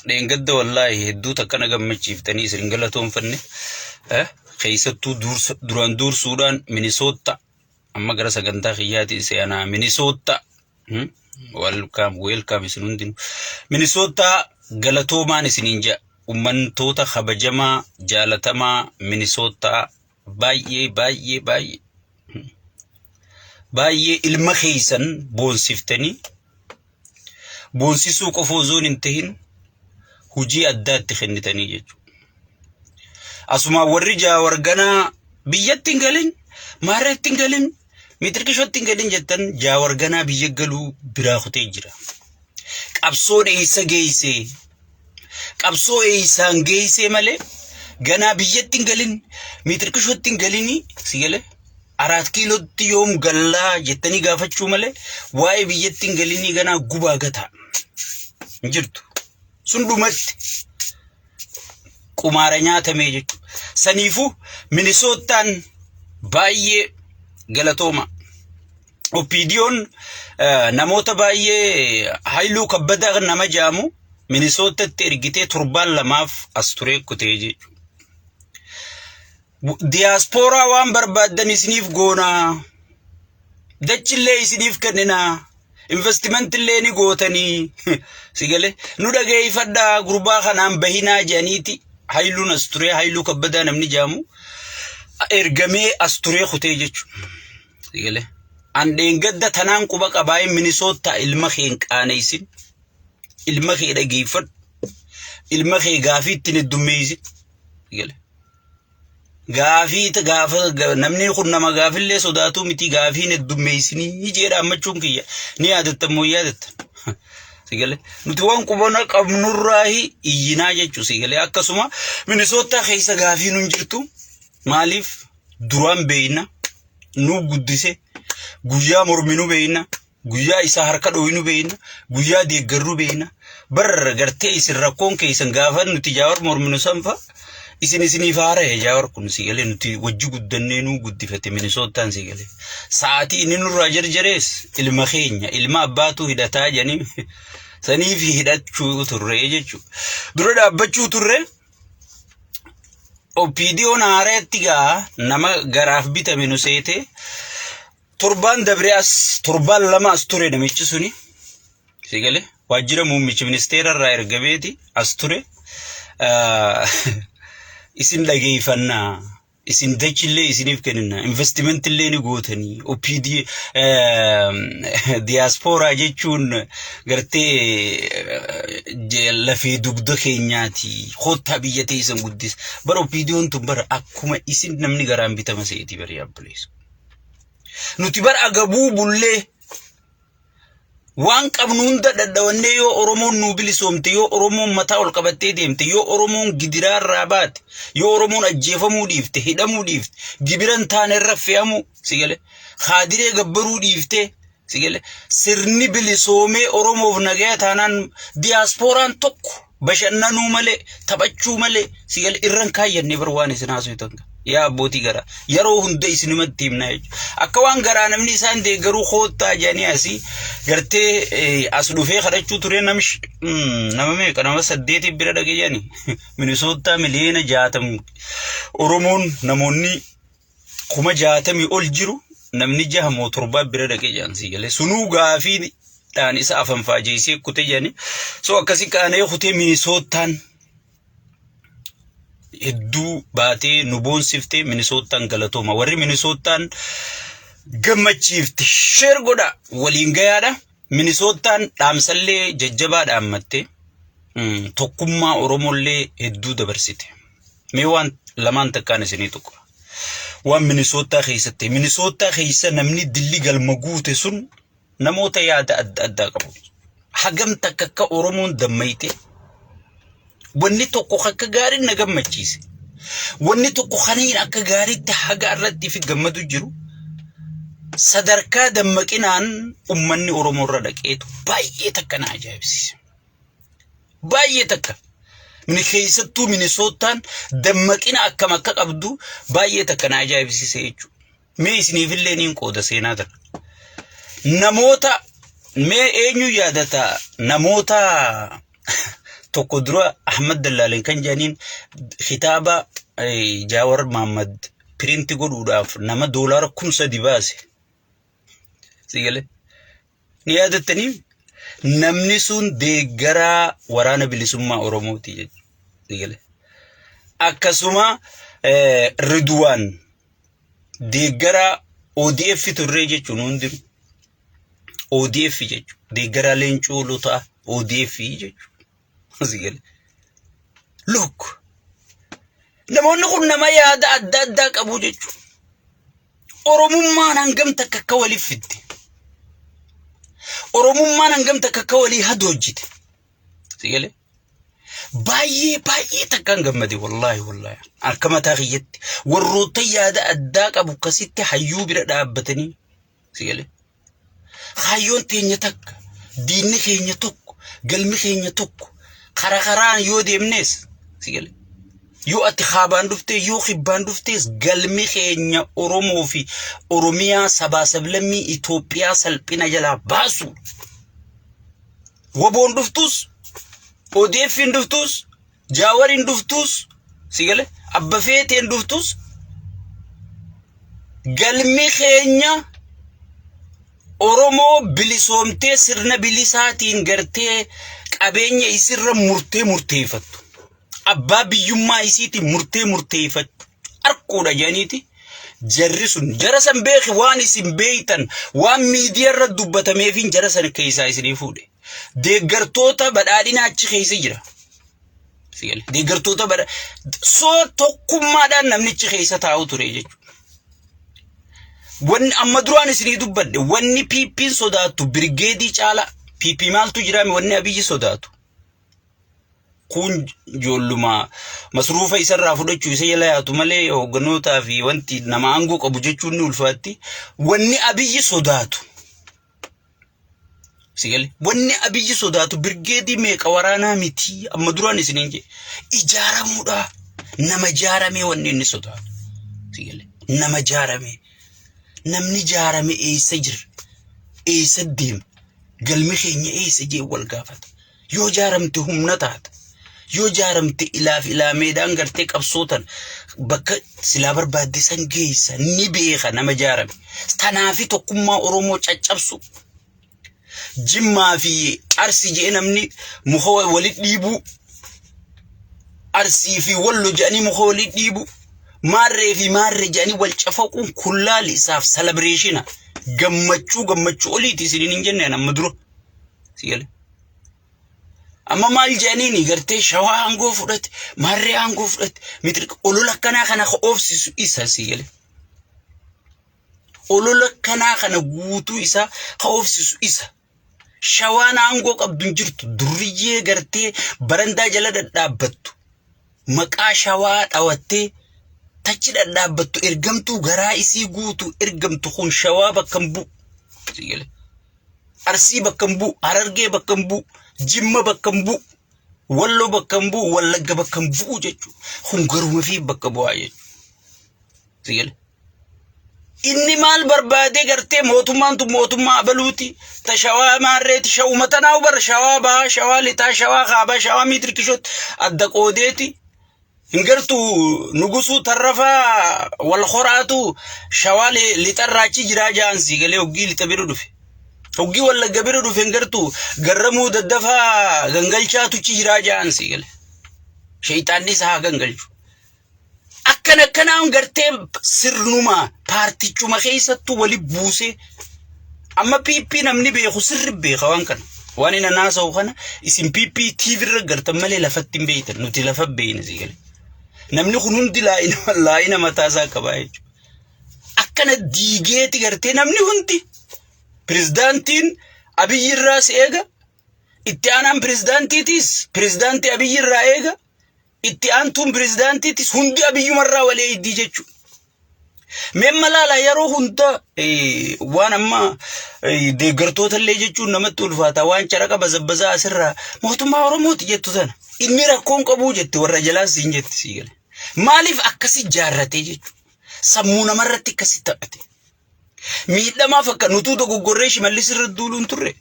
Dheengadda wallaahi hedduu takka na gammachiiftanii isin galatoonfanne. Keessattuu duraan dursuudhaan Minisoota amma gara sagantaa kiyyaati seenaa Minisoota. Welcome, welcome isin hundinuu. Minisoota galatoomaan isiniin jedha. Uummattoota kabajamaa jaalatamaa Minisoota baay'ee baay'ee baay'ee baay'ee ilma keessan boonsiftanii boonsisuu qofa osoo hin tahin hojii addaa itti kennitanii jechuudha. Asumaan warri jaawarganaa biyyatti hin galin, maarreetti hin galin, mitirqishootti hin galin jettan jaawarganaa biyya galuu biraa kutee jira. Qabsoon eessa geessee? Qabsoo eessaan geessee malee ganaa biyyatti hin galin, mitirqishootti hin galinii si galee? Araat kiilootti yoom gallaa jettanii gaafachuu malee waa'ee biyyatti hin galinii ganaa gubaa gataa hin jirtu. Sun dhumatti qumaara nyaatamee jechuudha. Saniifuu Minisoottaan baay'ee galatooma. OPDOn namoota baay'ee Haayiluu Kabbadaa nama jaamu Minisootatti ergitee torbaan lamaaf as turee kutee jechuudha. Diyaaspooraa waan barbaaddan isiniif goonaa. Dachillee isiniif kenninaa. Investimentillee ni gootanii. Si galee nu dhageeffadhaa gurbaa kanaan bahinaa jedhaniiti Hayiluun as turee Hayiluu Kabbadaa namni jaamu ergamee as turee kutee jechuudha. Si galee an dheengadda tanaan quba qabaayee Minisoottaa ilma kee hin qaaneessin. Ilma kee dhageeffadhu. Ilma kee gaafii ittiin heddummeessin. Si galee. Gaafii gaafa namni kun nama gaafillee sodaatuu miti gaafiin heddummeessinii jedha ammachuun kiyya ni yaadattan moo yaadattan. Sigalee nuti waan qubana qabnurraahi iyyinaa jechuu sigalee akkasuma Minisoottaa keessa gaafiin hin jirtu maaliif duraan beeyna nu guddise guyyaa morminu beeyna Guyyaa isaa harka dhooynu beeyna, guyyaa deeggarru beeyna. Bar gartee isin rakkoon keessan gaafa nuti jaawar morminu sanfa isin isiniif haara'e jaawar kun si galee nuti wajji guddannee nuu guddifate Minisootaan si galee. Sa'aatii inni nurraa jarjarees ilma keenya ilma abbaatuu hidhataa jedhanii saniif hidhachuu turre jechuudha. Dura dhaabbachuu turre OPDOn haareetti gaa nama garaaf bitame nu seetee Torbaan dabre as torbaan lama as ture namichi suni. Si galee waajjira muummicha ministeera irraa ergameeti as ture. Isin dhageeffannaa. Isin dachillee isiniif kennina. Investimentillee ni gootanii. OPD diyaaspooraa jechuun gartee lafee dugda keenyaati. Kottaa biyya teessan guddisa. Bara OPDOn tun bara akkuma isin namni garaan bitama se'eeti bari yaabboleessu. Nuti bar agabuu bullee waan qabnu hunda dhadhawannee yoo Oromoon nuu bilisoomte, yoo Oromoon mataa ol qabattee deemte, yoo Oromoon gidiraa irraa baate, yoo Oromoon ajjeefamuu dhiifte, hidhamuu dhiifte, gibira hin taane irra fe'amuu, si galee, kaadiree gabbaruu dhiifte, si galee, sirni bilisoomee Oromoof nagaya taanaan diyaaspooraan tokko bashannanuu malee taphachuu malee si galee irra hin kaayyanne bar waan isin haasoftan kana. Yaa abbootii garaa yeroo hunda isinumatti himna jechuudha. Akka waan garaa namni isaan deeggaruu koottaa jedhanii asii gartee as dhufee kadhachuu ture namish nama meeqa nama saddeetiif bira dhaqee jedhanii Minisoottaa miliyoona 60 Oromoon namoonni 60,000 ol jiru namni jaha moo torbaa bira dhaqee jedhan sii galee sunuu gaafii dhaan isa afan faajeessee kute jedhanii so akkasi qaanee kutee Minisoottaan hedduu baatee nu boonsiftee Minisoottaan galatooma warri Minisoottaan gammachiifte sheer godha waliin gayaadha Minisoottaan dhaamsallee jajjabaa dhaammatte tokkummaa Oromollee hedduu dabarsite. Mee waan lamaan takkaan isinii tuqa. Waan Minisoottaa keessatti Minisoottaa keessa namni dilli galma guute sun namoota yaada adda addaa qabu. Hagam takka akka Oromoon dammayte wanni tokko akka gaariin na gammachiise. Wanni tokko kaniin akka gaariitti haga irratti fi gammadu jiru sadarkaa dammaqinaan ummanni Oromoo irra dhaqeetu baay'ee takka na ajaa'ibsiise. Baay'ee takka. Mini keessattuu Minisoottaan dammaqina akkam akka qabdu baay'ee takka na ajaa'ibsiise jechuudha. Mee isiniifillee niin qooda seenaa tana. Namoota Mee eenyu yaadata namoota tokko dura Ahmad Dallaaleen kan jedhaniin kitaaba Jaawar Mahaammad print godhuudhaaf nama $3,000 baase. Si galee? Ni yaadattanii? Namni sun deeggaraa waraana bilisummaa Oromooti jechuudha. Si galee? Akkasuma Ridwaan deeggaraa ODF turree jechuun hundinuu. ODF jechuudha. Deeggaraa Leencoo Lotaa ODF jechuudha. Si galee? Look. Namoonni kun nama yaada adda addaa qabu jechuudha. Oromummaan hangam takka akka waliif fidde. Oromummaan hangam takka akka walii hadoojjite. Si galee? Baay'ee baay'ee takkaan gammade, wallaahi wallaahi. Akka mataa kiyyatti warroota yaada addaa qabu akkasitti hayyuu bira dhaabbatanii, si galee? Kaayyoon teenya takka, diinni keenya tokko, galmi keenya tokko, karaa karaan yoo deemnes, si galee? Yoo ati kaabaan dhuftee yoo kibbaan dhuftees, galmi keenya Oromoo fi Oromiyaa sabaa sablammii Itoophiyaa salphina jalaa baasu. Waboon dhuftus, ODF'n dhuftus, Jaawariin dhuftus, si galee, abba feeteen dhuftus, galmi keenya Oromoo bilisoomtee sirna bilisaatiin gartee qabeenya isirra murtee murteeffattu. Abbaa biyyummaa isiitiin murtee murteeffattu arkuudha jedhaniiti. Jarri sun jara san beeki, waan isin beeytan waan miidiyaa irra dubbatameefin jara san keessaa isinii fuudhe. Deeggartoota badhaadhinaa achi keessa jira. Deeggartoota badha soo tokkummaadhaan namnichi keessa taa'u ture jechuudha. Wanni amma duraan isinii dubbadhe, wanni PP'n sodaattu birgeedii caala. PP maaltu jiraame wanni Abiyyi sodaatu? Kun ijoolluma masruufa isarraa fudhachuu isa jala yaatu malee hoogganootaa fi wanti nama aangoo qabu jechuun ni ulfaatti. Wanni Abiyyi sodaatu. Sigale, wanni Abiyyi sodaatu birgeedii meeqa waraanaa miti, amma duraan isiniin jedhe. Ijaaramuudha. Nama ijaaramee wanni inni sodaatu. Sigale, nama ijaaramee. Namni ijaarame eessa jira? Eessa deema? Galmi keenya eessa jee wal gaafata. Yoo ijaaramte humna taata. Yoo ijaaramte ilaaf ilaameedhaan gartee qabsootan bakka silaa barbaadde san geessa, ni beeka nama ijaarame. Tanaafi tokkummaa Oromoo caccabsu. Jimmaa fi Arsii jedhee namni muka walitti dhiibuu. Arsii fi Wallo jedhanii muka walitti dhiibuu. Maarree fi maarree jedhanii wal cafaquun kullaali isaaf celebration, gammachuu gammachuu oliiti isiniin hin jenneen amma dura. Si gale. Amma maal jedhaniini gartee Shawaa aangoo fudhate, maarree aangoo fudhate, mitiri olola akkanaa kana ka oofsisu isa, si gale. Olola akkanaa kana guutuu isaa ka oofsisu isa. Shawaan aangoo qabdu hin jirtu, durriyyee gartee barandaa jala dhadhaabbattu. Maqaa Shawaa dhawattee tachi dhadhaabbattu, ergamtuu garaa isii guutuu ergamtu kun Shawaa bakka hin bu'u. Si gale. Arsii bakka hin bu'u, Harargee bakka hin bu'u, Jimma bakka hin bu'u, Walloo bakka hin bu'u, Wallagga bakka hin bu'u jechuudha. Kun garuma fi bakka bu'aa jechuudha. Si gale. Inni maal barbaadee gartee mootummaan tun mootummaa abaluuti. Ta Shawaa maarreeti, shawuma tanaa bara Shawaa bahaa, Shawaa lixaa, Shawaa kaabaa, Shawaa miitirkishootti adda qoodeeti. Hin gartuu Nugusuu Tarrafaa wal horaatu Shawaa lixarraa achi jiraa ja'an, sii galee, hoggii lixa bira dhufe. Hoggii Wallagga bira dhufe hin gartuu Garramuu Daddafaa gangalchaatu achi jiraa ja'an, sii galee. Shayxaanni isaa haa gangalchu. Akkana akkanaan gartee sirnuma paartichuma keessattuu wali buusee amma PP namni beeku sirri beeka waan kana. Waan inni naasa'u kana isin PP TV irra gartan malee lafatti hin beektan, nuti lafa beekna, sii galee. Namni kun hundi laa'ina laa'ina mataa isaa qaba jechuudha. Akkana diigeeti gartee namni hundi pirezidaantiin Abiyyi irraas eega, itti aanaan pirezidaantiitiis pirezidaantii Abiyyi irraa eega, itti aantuun pirezidaantiitis hundi Abiyyumarraa walii eeddii jechuudha. Mee malaala yeroo hunda waan amma deeggartoota illee jechuun namatti ulfaata, waan caraqa bazabbazaa asirraa mootummaa Oromooti jettu sana inni rakkoon qabuu jette, warra jalaas siin jetti, sii gale. Maaliif akkasi jaarratee jechuudha. Sammuu namarratti akkasi taphate. Miidhamaaf akka nutuu dogoggorree Shimallis irra duuluun turre.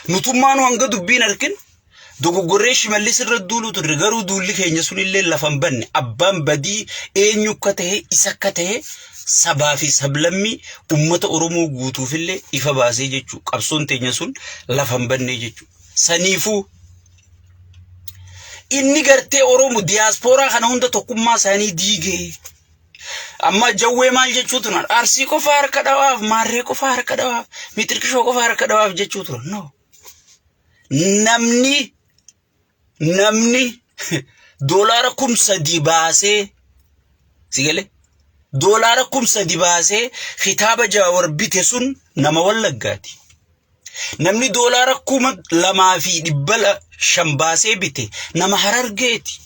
Nutummaanu hanga dubbiin arkin dogoggorree Shimallis irra duuluu turre, garuu duulli keenya sunillee lafa hin banne. Abbaan badii eenyu akka ta'e, isa akka ta'e sabaa fi sablammii ummata Oromoo guutuufillee ifa baasee jechuu, qabsoon teenya sun lafa hin banne jechuu. Saniifuu inni gartee Oromoo diyaaspooraa kana hunda tokkummaa isaanii diigee amma Jawwee maal jechuu turan? Arsii qofa harka dhawaaf, Maarree qofa harka dhawaaf, Mixirqishoo qofa harka dhawaaf jechuu turan. No. Namni $3,000 baasee, si galee, $3,000 baasee kitaaba Jaawar bite sun nama Wallaggaati. Namni $2,500 baasee bite nama Harargeeti.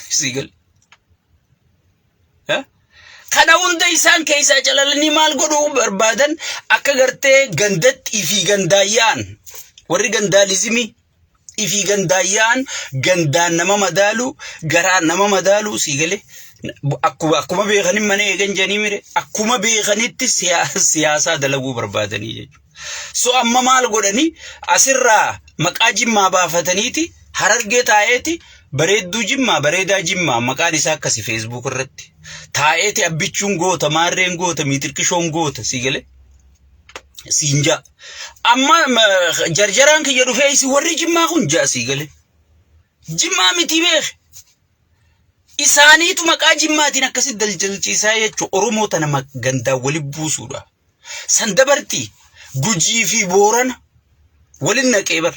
Si galee. Kana hunda isaan keessaa calalanii maal godhuu barbaadan? Akka gartee gandatti ifii gandaayyaan, warri gandaalizimii ifii gandaayyaan, gandaan nama madaalu, garaan nama madaalu, sii galee, akkuma beekanin mana eegan jedhanii mire, akkuma beekanitti siyaasaa dalaguu barbaadanii jechuudha. So amma maal godhanii? Asirraa maqaa Jimmaa baafataniiti Harargee taa'eeti, bareedduu Jimmaa, bareedaa Jimmaa maqaan isaa akkasi Facebook irratti taa'eeti, Abbichuun goota, Maarreen goota, Miixirqishoon goota, sii galee, siin ja'a. Amma jarjaraan kiyya dhufee isin warri Jimmaa kun ja'a, sii galee. Jimmaa miti beeke. Isaaniitu maqaa Jimmaatiin akkasitti daldalchiisaa jechuudha. Oromoo tana gandaan walitti buusuudha. San dabartii Gujii fi Boorana waliin naqee bar.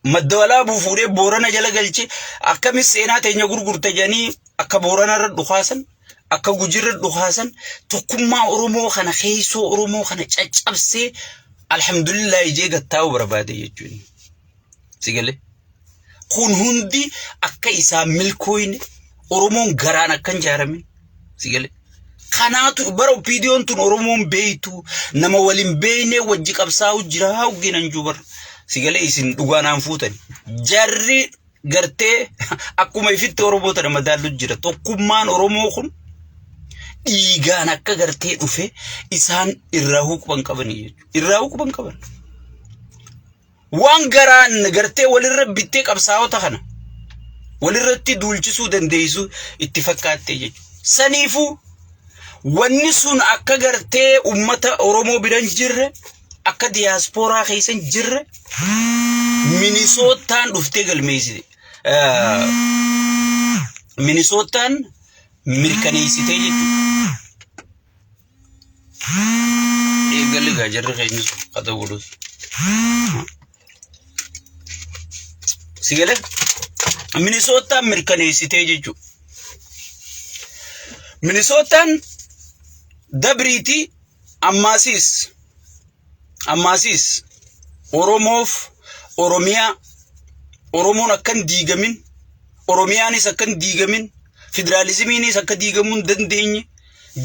Madda Walaabuu fuudhee Boorana jala galchee akkamis seenaa teenya gurgurta jedhanii akka Boorana irra dhukaasan, akka Gujii irra dhukaasan, tokkummaa Oromoo kana, keessoo Oromoo kana caccabsee alhamdulillah ijee gattaa'uu barbaade jechuudha. Si galee? Kun hundi akka isaan milkooyne, Oromoon garaan akka hin jaaramin. Si galee? Kanaatu bara OPDOn tun Oromoon beeytu nama waliin beeynee wajji qabsaa'u jira hogginan juu bar. Si galee, isin dhugaa naan fuutani. Jarri gartee akkuma ifitti Oromoo tana madaallu jira. Tokkummaan Oromoo kun dhiigaan akka gartee dhufe isaan irraa huquban qabanii jechuudha. Irraa huquban qaban. Waan garaan gartee walirra bittee qabsaa'ota kana walirratti duulchisuu dandeessu itti fakkaattee jechuudha. Saniifuu wanni sun akka gartee ummata Oromoo bira hin jirre, akka diyaaspooraa keessa hin jirre, Minisootaan dhuftee galmeessite. Minisootaan mirkaneessitee jechuudha. Eegalli gaa jarri keenya sun haa ta'u godhus. Si galee, Minisootaan mirkaneessitee jechuudha. Minisootaan dabriitii ammaasiis Oromoof Oromiyaa, Oromoon akka hin diigamin, Oromiyaanis akka hin diigamin, federaalizimiinis akka diigamuu hin dandeenye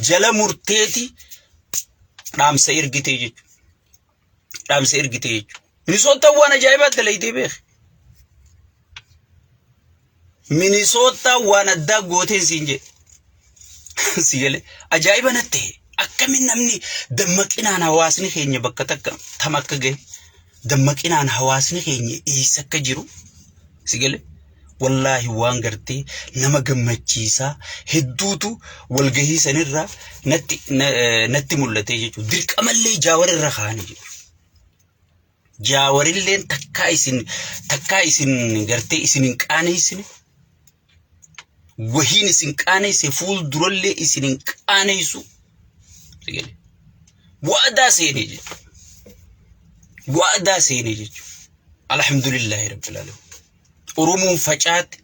jala murteeti dhaamsa ergitee jechuudha. Dhaamsa ergitee jechuudha. Minisootaan waan ajaa'ibaa dalaydee beeke. Minisootaan waan addaa gooteen siin jedhe. Si galee, ajaa'iba natti ta'e. Akkamiin namni dammaqinaan hawaasni keenya bakka takka tam akka gahe, dammaqinaan hawaasni keenya eessa akka jiru, si galee, wallaahi waan gartee nama gammachiisaa hedduutu walgahii sanirraa natti mul'ate jechuudha. Dirqamallee Jaawar irra kaa'anii jechuudha. Jaawarilleen takkaa isin gartee isin hin qaaneessine, wahiin isin qaaneesse, fuul durallee isin hin qaaneessu. Waadaa seenee jechuudha. Waadaa seenee jechuudha. Alhamdulillaahi rabbil alamin. Oromoon facaate,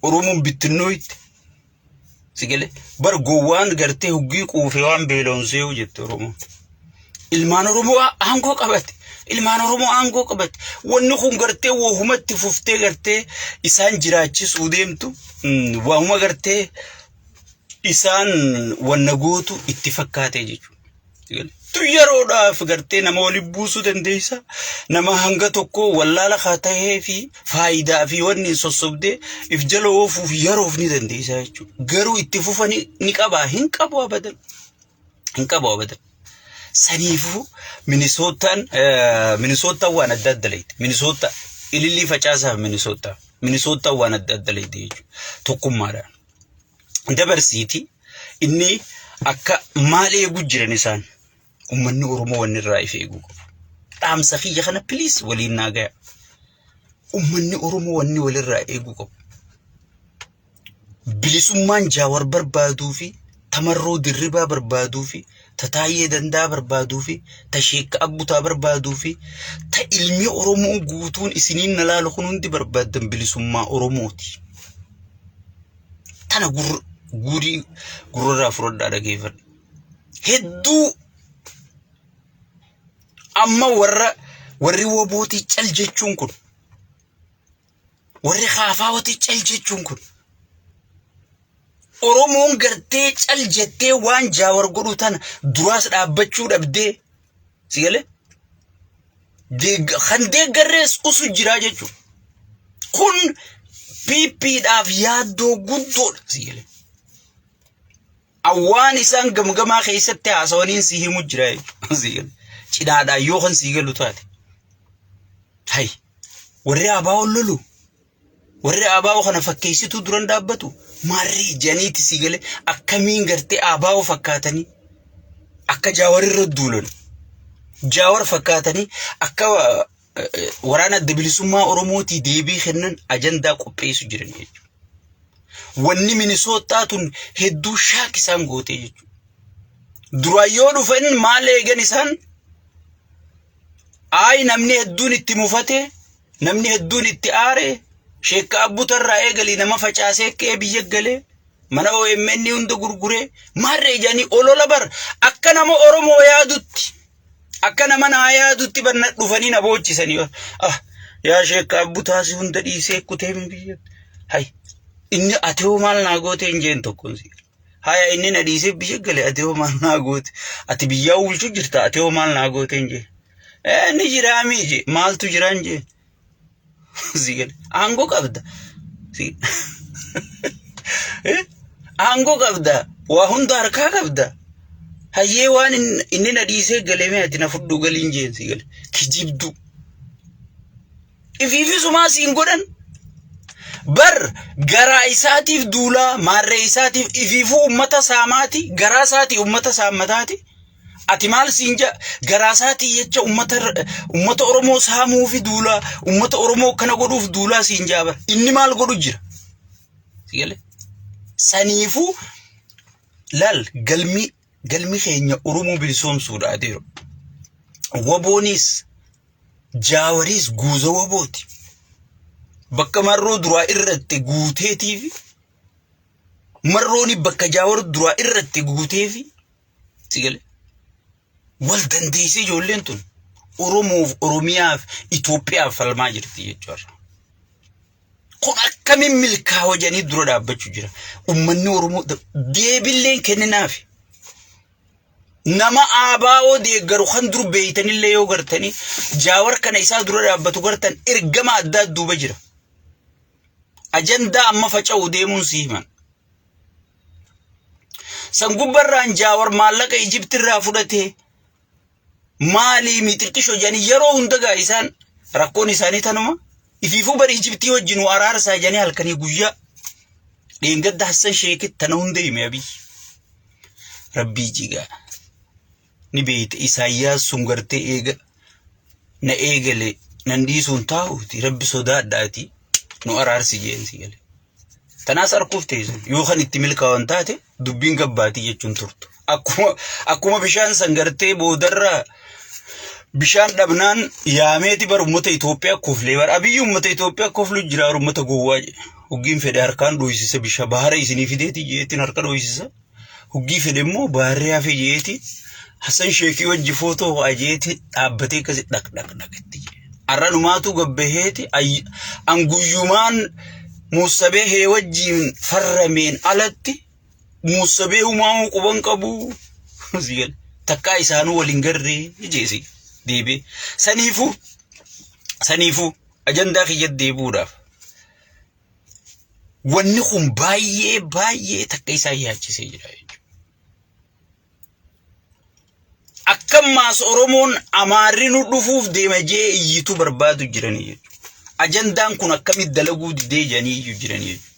Oromoon bittinnooyte. Si galee, bar gowwaan gartee huggii quufe waan beela'uun jette Oromoon. Ilmaan Oromoo aangoo qabate. Ilmaan Oromoo aangoo qabate. Wanni kun gartee wahumatti fuftee gartee isaan jiraachisuu deemtu, wahuma gartee isaan wanna gootu itti fakkaate jechuudha. Tu yeroodhaaf gartee nama waliin buusuu dandeessa. Nama hanga tokko wallaala haa ta'ee fi faayidaa fi wanni hin sossobdee if jala oofuuf yeroof ni dandeessa jechuudha. Garuu itti fufa ni qabaa? Hin qabu abadan. Hin qabu abadan. Saniifuu Minisootaan Minisootaan waan adda adda leeyte. Minisoota ilillii facaasaaf Minisootaa. Minisootaan waan adda adda leeyte jechuudha. Tokkummaadhaan. Dabarsiiti inni akka maal eeguu jiran isaan. Uummanni Oromoo wanni irraa if eeguu qabu. Dhaamsa kiyya kana please waliin naa gaya. Uummanni Oromoo wanni walirraa eeguu qabu. Bilisummaan Jaawar barbaaduu fi Tamarroo Dirribaa barbaaduu fi ta Taayyee Dandaa barbaaduu fi ta Sheekka Abbutaa barbaaduu fi ta ilmi Oromoo guutuun isiniin na laalu kun hundi barbaaddan bilisummaa Oromooti. Tana guurii gurrarraa fudhadhaa dhageeffadha. Hedduu amma warra warri wobootii cal jechuun kun warri kaafaawwatii cal jechuun kun Oromoon gartee cal jettee waan Jaawar godhu tana duraas dhaabbachuu dhabdee si galee kan deeggarrees usu jiraa jechuudha. Kun PPdhaaf yaaddoo guddoodha si galee. Awwaan isaan gamgamaa keessatti haasawaniin si himu jira jechuudha. Si galee. Cinaadhaan yoo kan si galu taate. Hay warri ABO lolu warri ABO kana fakkeessituu duran dhaabbatu maarree janiiti si galee akkamiin gartee ABO fakkaatanii akka Jaawar irra duulan Jaawar fakkaatanii akka waraana adda bilisummaa Oromootii deebii kennan ajandaa qopheessu jiran jechuudha. Wanni Minisootaa tun hedduu shaak isaan gootee jechuudha. Duraan yoo dhufan maal eegan isaan Ayi namni hedduun itti mufate, namni hedduun itti aare, sheekka abbutarraa eegalii nama facaasee ka'ee biyya galee, mana OMN hunda gurguree, maarree jedhanii olola bar akka nama Oromoo yaadutti, akka nama naa yaadutti bar na dhufanii na boochisanii. Ah, yaa sheekka abbutaasi hunda dhiisee kutee biyya. Hay, inni ati hoo maal naa gootee hin jeen tokkoon si. Haya inni na dhiisee biyya gale ati hoo maal naa goote? Ati biyyaa bulchu jirta ati hoo maal naa goote hin jee. Ee ni jiraa mii jee maaltu jiraa hin jee. Si gale aangoo qabda. Si Eh? Aangoo qabda waa hunda harkaa qabda. Hayyee waan inni na dhiisee galee mee ati na fudhuu galiin jeen si gale kijibduu. Ifiifisumaa siin godhan. Bar garaa isaatiif duulaa maarree isaatiif ifiifuu ummata saamaati garaa isaatii ummata saammataati. Ati maal siin jedha garaa isaatii jecha ummata ummata Oromoo saamuufi duulaa ummata Oromoo akkana godhuuf duulaa siin jedha bar inni maal godhu jira. Si galee? Saniifuu laal galmi galmi keenya Oromoo bilisoomsuudha adeero. Waboonis Jaawariis guuza wabooti. Bakka marroo duraa irratti guuteetiifi marrooni bakka jaawar duraa irratti guuteefi si gale wal dandeessee ijoolleen tun Oromoof Oromiyaaf Itoophiyaaf falmaa jirti jechuudha. Kun akkamiin milkaawa jedhanii dura dhaabbachuu jira. Uummanni Oromoo deebilleen kenninaafi. Nama ABO deeggaru kan dur beeytanillee yoo gartanii Jaawar kana isaa dura dhaabbatu gartan ergama addaa duuba jira. Ajandaa amma faca'u deemuun si himan. San gubbarraan Jaawar maallaqa Ijiptirraa fudhatee maalii mixiqqisho jedhanii yeroo hunda gaa isaan rakkoon isaanii tanuma ifiifuu bari Ijiptii wajjin nu araarsaa jedhanii halkanii guyyaa dheengadda Hassan Sheekit tana hunda hime Abiy. Rabbii jigaa ni beeyte Isaayyaas sun gartee eega na eegale nan dhiisuun taa'uuti rabbi sodaadhaati nu araarsi jeen si gale. Tanaas arguuf teessan yoo kan itti milkaa'an taate dubbiin gabbaatii jechuun turtu. Akkuma akkuma bishaan san gartee boodarra bishaan dhabnaan yaameeti bar uummata Itoophiyaa koflee bar Abiyyi uummata Itoophiyaa koflu jira uummata gowwaa jedhe. Hoggiin fedhe harkaan dhooysisa bishaan bahara isinii fideeti jeetiin harka dhooysisa. Hoggii fedhe immoo baharri hafe jeeti Hassan Sheekii wajji footoo ho'a jeeti dhaabbatee akkasi dhaq dhaq dhaq itti jedhe. Har'a numaatu gabbaheeti anguyyumaan Muussabee hee wajjiin farrameen alatti Muussabee humaamuu quban qabu. Si gale. Takkaa isaanuu waliin garree jeesi deebi'e. Saniifuu saniifuu ajandaa kiyya deebi'uudhaaf. Wanni kun baay'ee baay'ee takka isaan yaachisee jira jechuudha. Akkammaas Oromoon Amaarri nu dhufuuf deema jee iyyitu barbaadu jiranii jechuudha. Ajandaan kun akkamitti dalaguu didee jedhanii iyyuu jiranii jechuudha.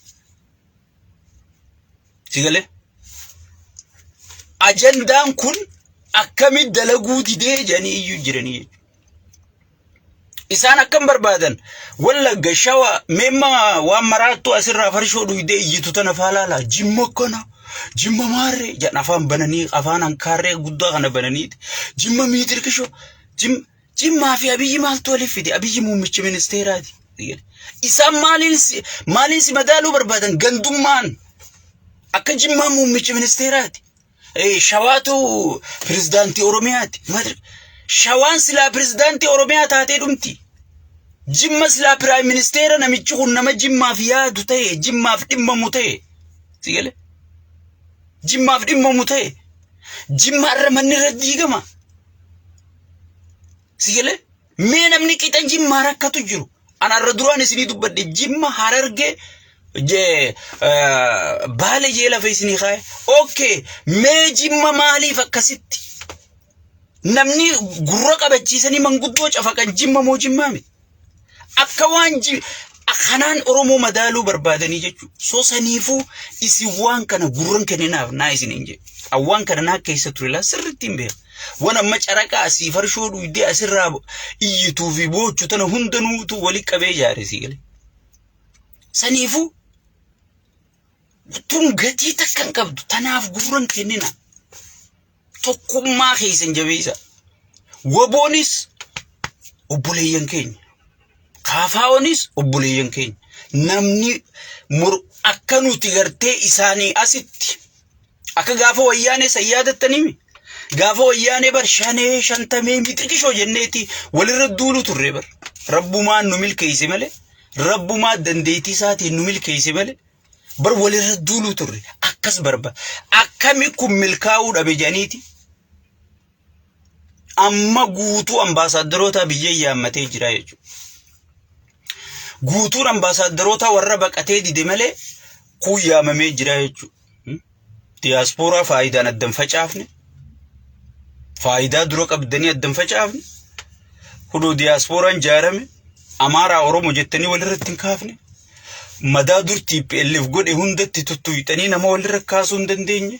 Si galee? Ajandaan kun akkamitti dalaguu didee jedhanii iyyuu jiranii jechuudha. Isaan akkam barbaadan Wallagga Shawa meemma waan maraattuu asirraa farshoo dhuydee iyyitu tana faa laala jimma akkana jimma maarree jedhan afaan bananii afaan hankaarree guddaa kana bananiiti jimma miitirkishoo jimma jimmaa fi Abiyyi maaltu waliif fide? Abiyyi muummicha ministeeraati. Isaan maaliin si madaaluu barbaadan? Gandummaan akka jimmaa muummicha ministeeraati. Shawaatu pirezidaantii Oromiyaati. Shawaan silaa pirezidaantii Oromiyaa taatee dhumti. Jimma silaa piraayim ministeera namichi kun nama jimmaaf yaadu ta'e, jimmaaf dhimmamu ta'e. Si galee? Jimmaaf dhimmamu ta'e. Jimma irra manni irra diigama. Si galee? Mee namni qixa jimmaa rakkatu jiru. Ana irra duraan isinii dubbadhe jimma harargee baale jee lafa isinii kaa'e. Okay, mee jimma maaliif akkasitti? Namni gurra qabachiisanii manguddoo cafaqan jimma moo jimmaa miti? Akka waan kanaan Oromoo madaaluu barbaadanii jechuudha. So saniifuu isin waan kana gurran kenninaaf naa isiniin jedhe. Awwaan kana naa keessa ture laa sirriitti hin beeku. Waan amma caraqa asii farshoo dhuydee asirraa iyyituu fi boochu tana hundanuutu wali qabee ijaare sii galee. Saniifuu tun gatii takka hin qabdu. Tanaaf gurran kennina. Tokkummaa keessan jabeessa. Waboonis obboleeyyan keenya. Kaafaa'onis obboleeyyan keenya. Namni akka nuti gartee isaanii asitti akka gaafa wayyaanee san yaadattaniimi. Gaafa wayyaanee bar shanee shantamee mixiqishoo jenneeti walirra duulu turre bar. Rabbumaan nu milkeesse malee rabbumaa dandeettii isaatiin nu milkeesse malee bar walirra duuluu turre akkas barba akkami kun milkaa'uu dhabe jedhaniiti amma guutuu ambaasaaddaroota biyya yaammatee jira jechuudha. Guutuun ambaasaaddaroota warra baqatee dide malee kun yaamamee jira jechuudha. Diyaaspooraa faayidaan addan facaafne faayidaa dura qabdanii addan facaafne kunoo diyaasporaan ijaarame Amaaraa Oromoo jettanii walirratti hin kaafne madaa dur TPLF godhe hundatti tuttuyxanii nama walirra kaasuu hin dandeenye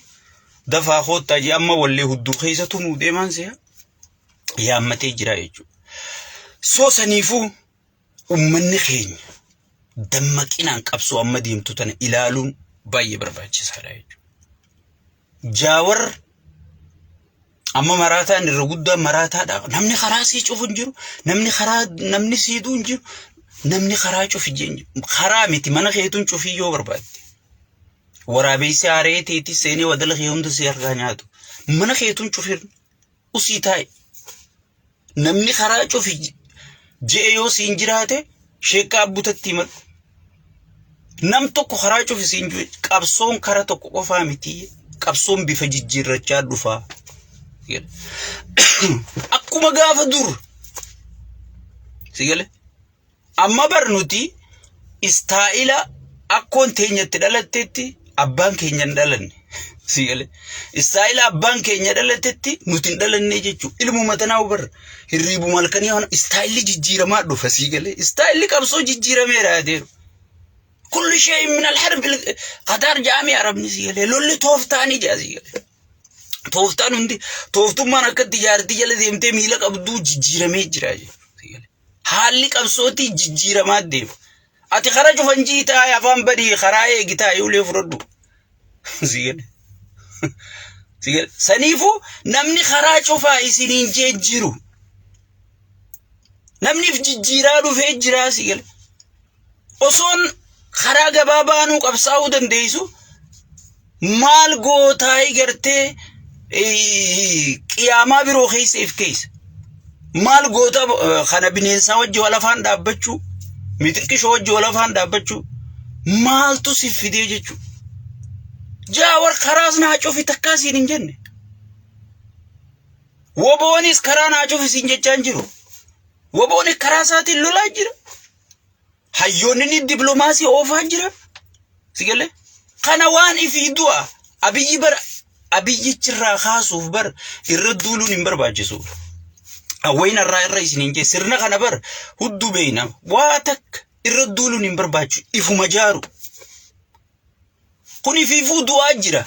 dafaa koottaa jee amma wallee hudduu keessa tumuu deemaan si'a yaammatee jira jechuudha. Soo saniifuu ummanni keenya dammaqinaan qabsoo amma deemtu tana ilaaluun baay'ee barbaachisaadha jechuudha. Jaawar amma maraataan irra guddaa maraataadha. Namni karaa sii cufu hin jiru. Namni karaa namni siiduu hin jiru. Namni karaa cufi hin jiru. Karaa miti mana keetuun cufii yoo barbaadde. Waraabessi haaree teetti seenee wadala kee hunda si harkaa nyaatu. Mana keetuun cufir usii taa'i. Namni karaa cufi je'e yoo siin jiraate sheekkaa abbutatti himadhu. Nam tokko karaa cufi siin jiru qabsoon kara tokko qofaa miti. Qabsoon bifa jijjiirrachaa dhufaa. Akkuma gaafa dur. Si gale? Amma bar nuti istaa'ila akkoon teenyatti dhalattetti abbaan keenya hin dhalanne. Si galee? Istaa'ila abbaan keenya dhalatetti nuti hin dhalanne jechuudha. Ilmuma tanaa bar hirriibuma halkanii waan istaa'illi jijjiiramaa dhufa si galee. Istaa'illi qabsoo jijjiirameera adeeru. Kulli shay'in min al-harbi Qatar jaami arabni si galee. Lolli tooftaanii jaa si galee. Tooftaan hundi tooftummaan akkatti jaartii jala deemtee miila qabduu jijjiiramee jira jechuudha. Haalli qabsootii jijjiiramaa deema. Ati karaa cufan jii taa'e afaan badii karaa eegi taa'e ulee fudhadhu. Si gale. Si gale. Saniifuu namni karaa cufaa isiniin jee jiru. Namniif jijjiiraa dhufee jiraa si gale. Osoon karaa gabaabaa nuu qabsaa'uu dandeessu maal gootaayii gartee qiyaamaa biroo keessa if keessa. Maal goota kana bineensaa wajji wal afaan dhaabbachuu mixiqqishoo wajji wal afaan dhaabbachuu maaltu si fidee jechuudha. Jaawar karaas naa cufi takkaa siin hin jenne. Woboonis karaa naa cufi siin jechaa hin jiru. Woboon karaa isaatiin lolaa jira. Hayyoonni ni dippiloomaasii oofaa jira. Si galee? Kana waan ifii du'a. Abiyyi bara Abiyyichirraa kaasuuf bar irra duuluun hin barbaachisu. Awwayin irraa irra isiniin jee sirna kana bar hudduu beeyna waa takka irra duuluun hin barbaachisu ifuma jaaru. Kun ifiifuu du'aa jira.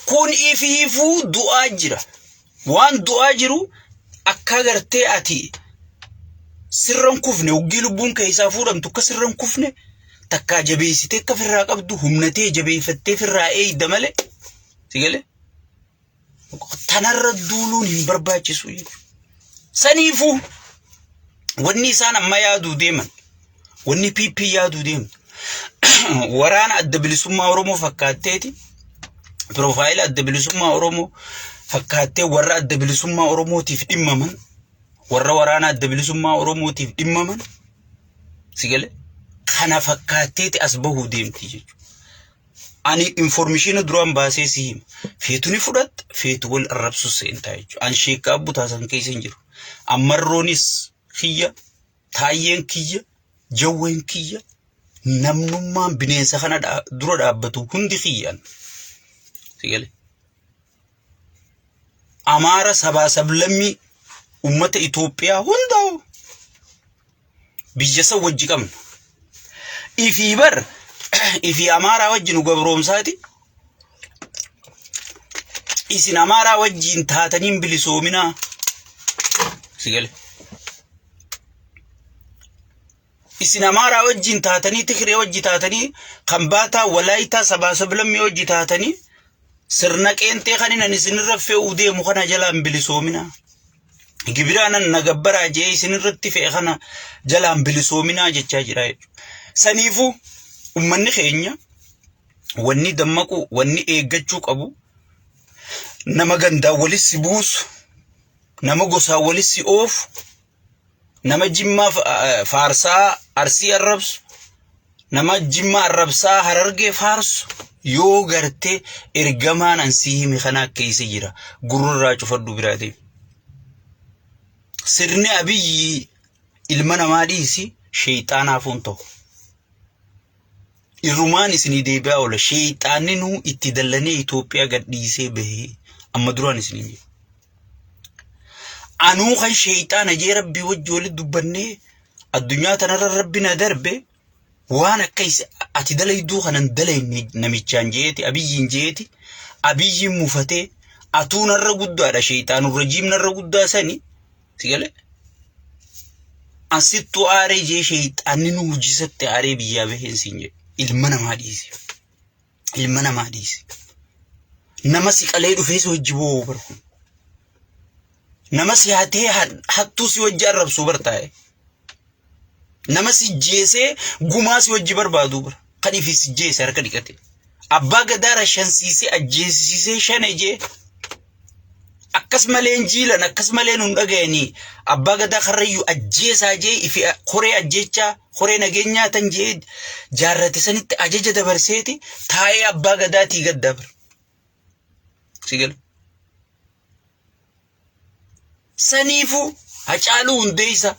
Kun ifiifuu du'aa jira. Waan du'aa jiru akka gartee ati sirran kufne hoggii lubbuun keessaa fuudhamtu akka sirran kufne takkaa jabeessitee akka firraa qabdu humnatee jabeeffattee firraa eeyda malee si galee tanarra duuluun hin barbaachisu jechuudha. Saniifuu wanni isaan amma yaaduu deeman wanni PP yaaduu deemtu waraana adda bilisummaa Oromoo fakkaatteeti piroofaayila adda bilisummaa Oromoo fakkaattee warra adda bilisummaa Oromootiif dhimmaman warra waraana adda bilisummaa Oromootiif dhimmaman si galee kana fakkaatteeti as bahuu deemti jechuudha. Ani informishiina duraan baasee si hima. Feetu ni fudhatta, feetu wal arrabsu seentaa jechuudha. An sheekkaa butaa san keessa hin jiru. Ammarroonis kiyya, taayyeen kiyya, jawween kiyya, namnummaan bineensa kana dura dhaabbatu hundi kiyyaan. Si galee? Amaara sabaa sablammii ummata Itoophiyaa hundaa'u biyya san wajji qabna. Ifii bar ifii Amaaraa wajji nu gabroomsaati. Isin Amaaraa wajjiin taataniin bilisoominaa. Si gale. Isin Amaaraa wajjiin taatanii Tigree wajji taatanii Kambaataa Walaayitaa sabaa sablammii wajji taatanii sirna qeenxee kan inni isinirra fe'uu deemu kana jalaan bilisoominaa. Gibiraanan na gabbaraa jee isinirratti fe'e kana jalaan bilisoominaa jechaa jira jechuudha. Saniifuu ummanni keenya wanni dammaqu wanni eeggachuu qabu nama gandaan walis si buusu nama gosaan walis si oofu nama jimmaa faarsaa arsii arrabsu nama jimmaa arrabsaa harargee faarsu yoo garte ergamaan an sii hime kana keessa jira gurrarraa cufadhu biraa deemi. Sirni abiyyi ilma namaa dhiisi sheeyxaanaaf hin ta'u. Irrumaan isinii deebi'aa oola. Sheeyxaanni nuu itti dallanee Itoophiyaa gadhiisee bahee amma duraan isinii jedhu. Anuu kan sheeyxaana jee rabbii wajji walitti dubbannee addunyaa tanarra rabbi na darbe waan akka ati dalayduu kanan dalayne namichaan jeeti abiyyiin jeeti abiyyiin mufatee atuu narra guddaadha sheeyxaanurra rajiim narra guddaa sani si galee an sittuu aaree jee sheeyxaanni nu hojisatti aaree biyyaa baheen siin jedhe ilma namaa dhiisi ilma namaa dhiisi nama si qalee dhufee si wajji boo'u bar kun nama si hatee hattuu si wajji arrabsuu bar taa'e nama si jeesee gumaa si wajji barbaadu bar kan ifii si jeese harka dhiqate abbaa gadaa rashansiisee ajjeesisiisee shane jee akkas malee hin jiilan akkas malee nun dhagayanii abbaa gadaa karrayyuu ajjeesaa jee ifi koree ajjeechaa koree nageenyaa tan jee jaarrate sanitti ajaja dabarseeti taa'ee abbaa gadaatii gaddaa bara. Si gala. Saniifuu Hacaaluu Hundeessaa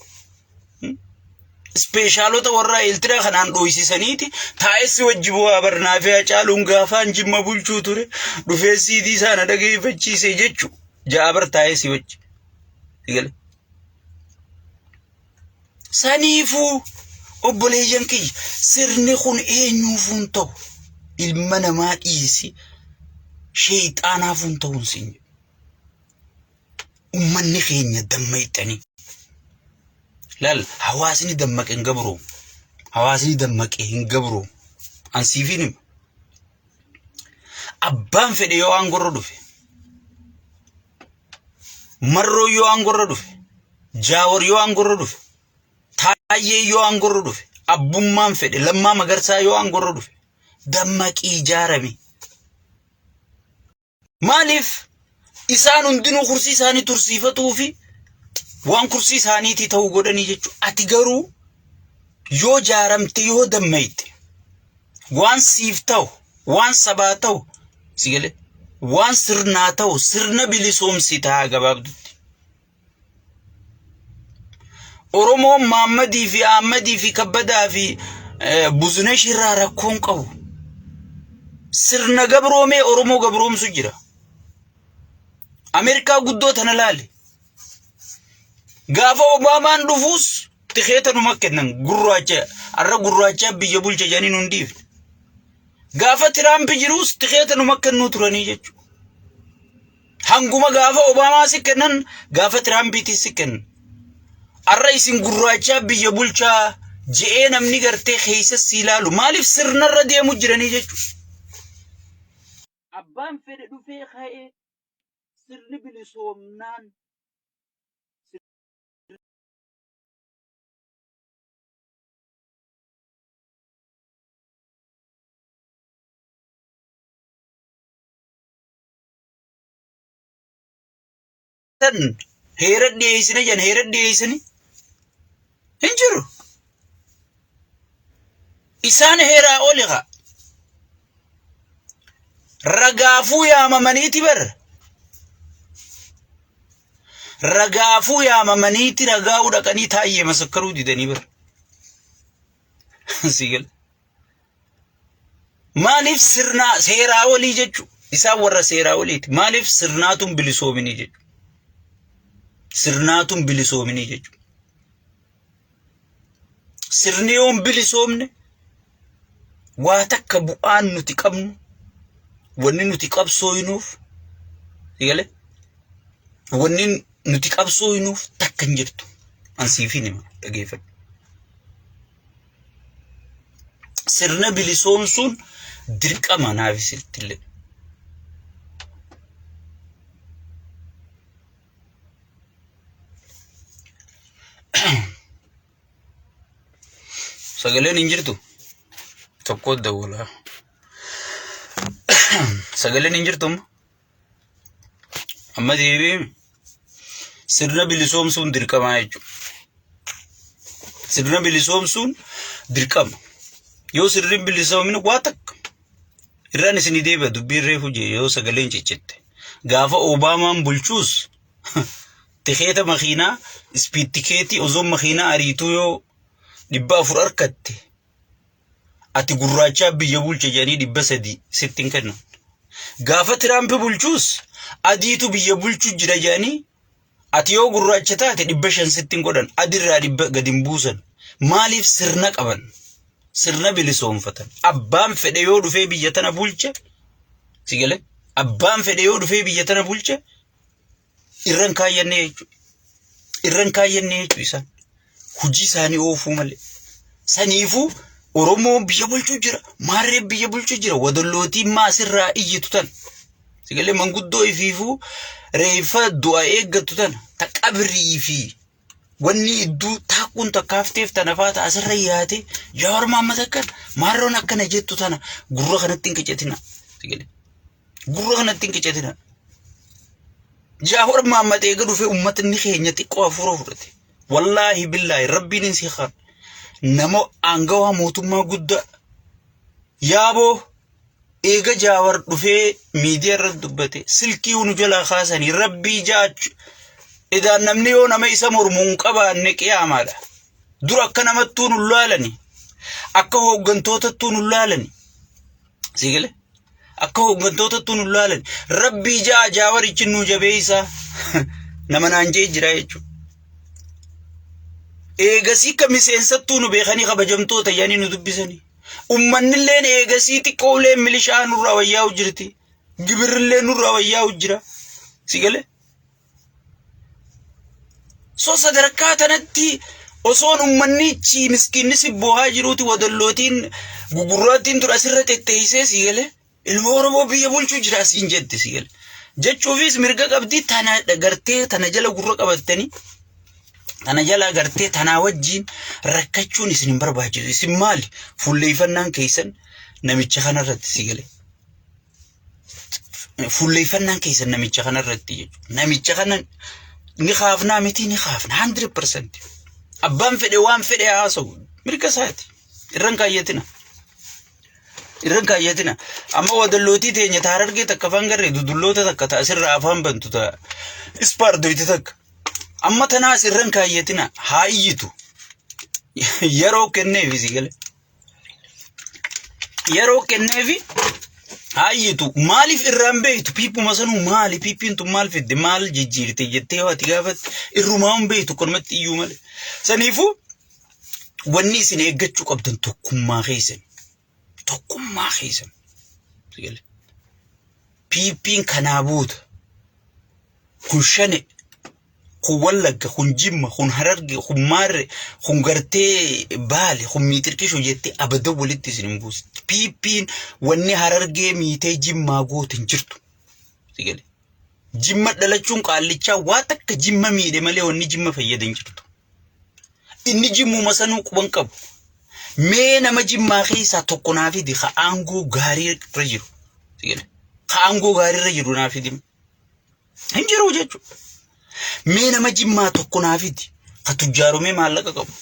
ispeeshaalota warra Eeltiraa kanaan dhooysisaniiti taa'essi wajji bu'aa barnaafee Hacaaluun gaafaan jimma bulchuu ture dhufee siidii isaa na dhageeffachiise jechu ja'a bar taa'essi wajji. Sigale. Saniifuu obboleeyyan kiyya sirni kun eenyuufuu hin ta'u ilma namaa dhiisi sheeyxaanaafuu hin ta'u hin siin jedhu. Ummanni keenya dammayxanii. Laal hawaasni dammaqe hin gabroomu. Hawaasni dammaqe hin gabroomu. An siifin hima. Abbaan fedhe yoo aangorra dhufe. Marroo yoo aangorra dhufe. Jaawar yoo aangorra dhufe. Taayyee yoo aangorra dhufe. Abbummaan fedhe Lammaa Magarsaa yoo aangorra dhufe. Dammaqii ijaarame. Maaliif isaan hundinuu kursii isaanii tursiifatuu fi waan kursii isaaniitii ta'uu godhanii jechuudha. Ati garuu yoo jaaramte yoo dammayte waan siif ta'u waan sabaa ta'u si galee waan sirnaa ta'u sirna bilisoomsitaa gabaabdutti. Oromoon Maammadii fi Ahmadii fi Kabbadaa fi Buzunesh irraa rakkoon qabu. Sirna gabroomee Oromoo gabroomsu jira. Ameerikaa guddoo tana laali. Gaafa Obaamaan dhufuus tikeeta numa kennan gurraacha har'a gurraacha biyya bulcha jedhanii nun dhiifne. Gaafa Tiraampi jiruus tikeeta numa kennuu turanii jechuudha. Hanguma gaafa Obaamaa si kennan gaafa Tiraampiitis si kennan. Har'a isin gurraachaa biyya bulchaa je'ee namni gartee keessa si ilaalu maaliif sirnarra deemu jiranii jechuudha. Abbaan fedhe dhufee ka'ee sirni bilisoomnaan Tan heera dhiyeessine jedhan heera dhiyeessini hin jiru. Isaan heeraa oli haa. Ragaafuu yaamamaniiti bar. Ragaafuu yaamamaniiti ragaa'uu dhaqanii taayyee masakkaruu didanii bar. Sigala. Maaliif sirnaa seeraa olii jechu isaan warra seeraa oliiti. Maaliif sirnaatuun bilisoominii jechu. Sirnaatuun bilisoominii jechu. Sirni yoo hin bilisoomne waa takka bu'aan nuti qabnu wanni nuti qabsooynuuf galee wanni nuti qabsooynuuf takka hin jirtu. An siifin hima dhageeffadhu. Sirna bilisoomsuun dirqama naaf isittillee. Sagaleen hin jirtu? Tokko dawwalaa. Sagaleen hin jirtu amma? Amma deebi'ee sirna bilisoomsuun dirqamaa jechuudha. Sirna bilisoomsuun dirqama. Yoo sirni hin bilisoomin waa takka irraan isinii deebi'a dubbiin reefu jee yoo sagaleen ciccitte. Gaafa Obaamaan bulchuus tikeeta makiinaa ispiid tikeetii osoo makiinaa ariituu yoo 400 harkatte ati gurraachaa biyya bulcha jedhanii 300 sitti hin kennan. Gaafa Tiraampi bulchuus adiitu biyya bulchu jira jedhanii ati yoo gurraacha taate 500 sitti hin godhan adirraa dhibba gadi hin buusan. Maaliif sirna qaban? Sirna bilisoomfatan. Abbaan fedhe yoo dhufee biyya tana bulche si galee abbaan fedhe yoo dhufee biyya tana bulche irra hin kaayyannee jechuudha. Irra hin kaayyannee jechuudha isaan. Hojii isaanii oofuu malee. Saniifuu Oromoo biyya bulchuu jira. Maarree biyya bulchuu jira. Wadallootiin maasirraa iyyitu tan. Sigalee manguddoo ifiifuu reeffa du'a eeggattu tana. Ta qabrii fi wanni idduu taakkuun takkaafteef tana faata asirra yaate Jawaar Mohaammed akkana maarroon akkana jettu tana gurra kanatti hin qicatina. Sigalee. Gurra kanatti hin qicatina. Jaafar Mahammad eega dhufee uummatni keenya xiqqoo hafuura fudhate. Wallaahi billaahi rabbiin hin siqan. Nama aangawaa mootummaa guddaa yaaboo eega Jaawar dhufee miidiyaa irratti dubbate silkii nu jalaa kaasanii rabbii jaachu. Edaan namni yoo nama isa mormu hin qabaanne qiyaamaadha. Dur akka namattuu nu laalani. Akka hooggantootattuu nu laalani. Sii galee? Akka hooggantootattuu nu laalan. Rabbii ja'a jaawarichi nu jabeessaa. Nama naan jee jira jechuudha. Eegasii akka miseensattuu nu beekanii kabajamtoota jedhanii nu dubbisanii. Ummannilleen eegasii xiqqoo ulee milishaa nurraa wayyaa'u jirti. Gibirrillee nurraa wayyaa'u jira. Si galee? So sadarkaa tanatti osoon ummannichi miskiinni si boohaa jiruuti wadallootiin gugurraattiin tun asirra tetteessee si galee ilma Oromoo biyya bulchuu jira asiin jette si galee. Jechuufis mirga qabdi tana gartee tana jala gurra qabattanii tana jala gartee tanaa wajjiin rakkachuun isin hin barbaachisu. Isin maali fuulleeffannaan keessan namicha kanarratti si galee. Fuulleeffannaan keessan namicha kana irratti jechuudha. Namicha kana ni kaafnaa miti ni kaafna 100%. Abbaan fedhe waan fedhe haasa'u mirga isaati. Irra hin kaayyatina. Irra hin kaayyatina. Amma wadallootii teenya ta harargee takka afaan garree dudulloota takka ta asirraa afaan bantu ta ispaardoyti takka. Amma tanaas irra hin kaayyatina haa iyyitu. Yeroo kenneefi si galee. Yeroo kenneefi. Haayyitu maaliif irraan beektu piipuma sanuu maali piippiin tun maal fidde maal jijjiirte jettee yoo ati gaafatte irrumaa hin beektu kanumatti iyyuu malee. Saniifuu wanni isin eeggachuu qabdan tokkummaa keessan. Tokkummaa keessan. Piippiin kanaa booda kun shane kun Wallagga, kun Jimma, kun Hararge, kun Maarre, kun gartee Baale, kun Miitirqishoo jettee abadan walitti isin hin buusti. Piippiin wanni Harargee miitee Jimmaa goote hin jirtu. Si gale. Jimma dhalachuun qaallichaa waa takka Jimma miidhe malee wanni Jimma fayyade hin jirtu. Inni Jimmuma sanuu quban qabu. Mee nama Jimmaa keessaa tokko naa fidi ka aangoo gaarii irra jiru. Si gale. Ka aangoo gaarii irra jiru naa fidi. Hin jiru jechuudha. Mee nama Jimmaa tokko naa fidi ka tujjaaromee maallaqa qabu.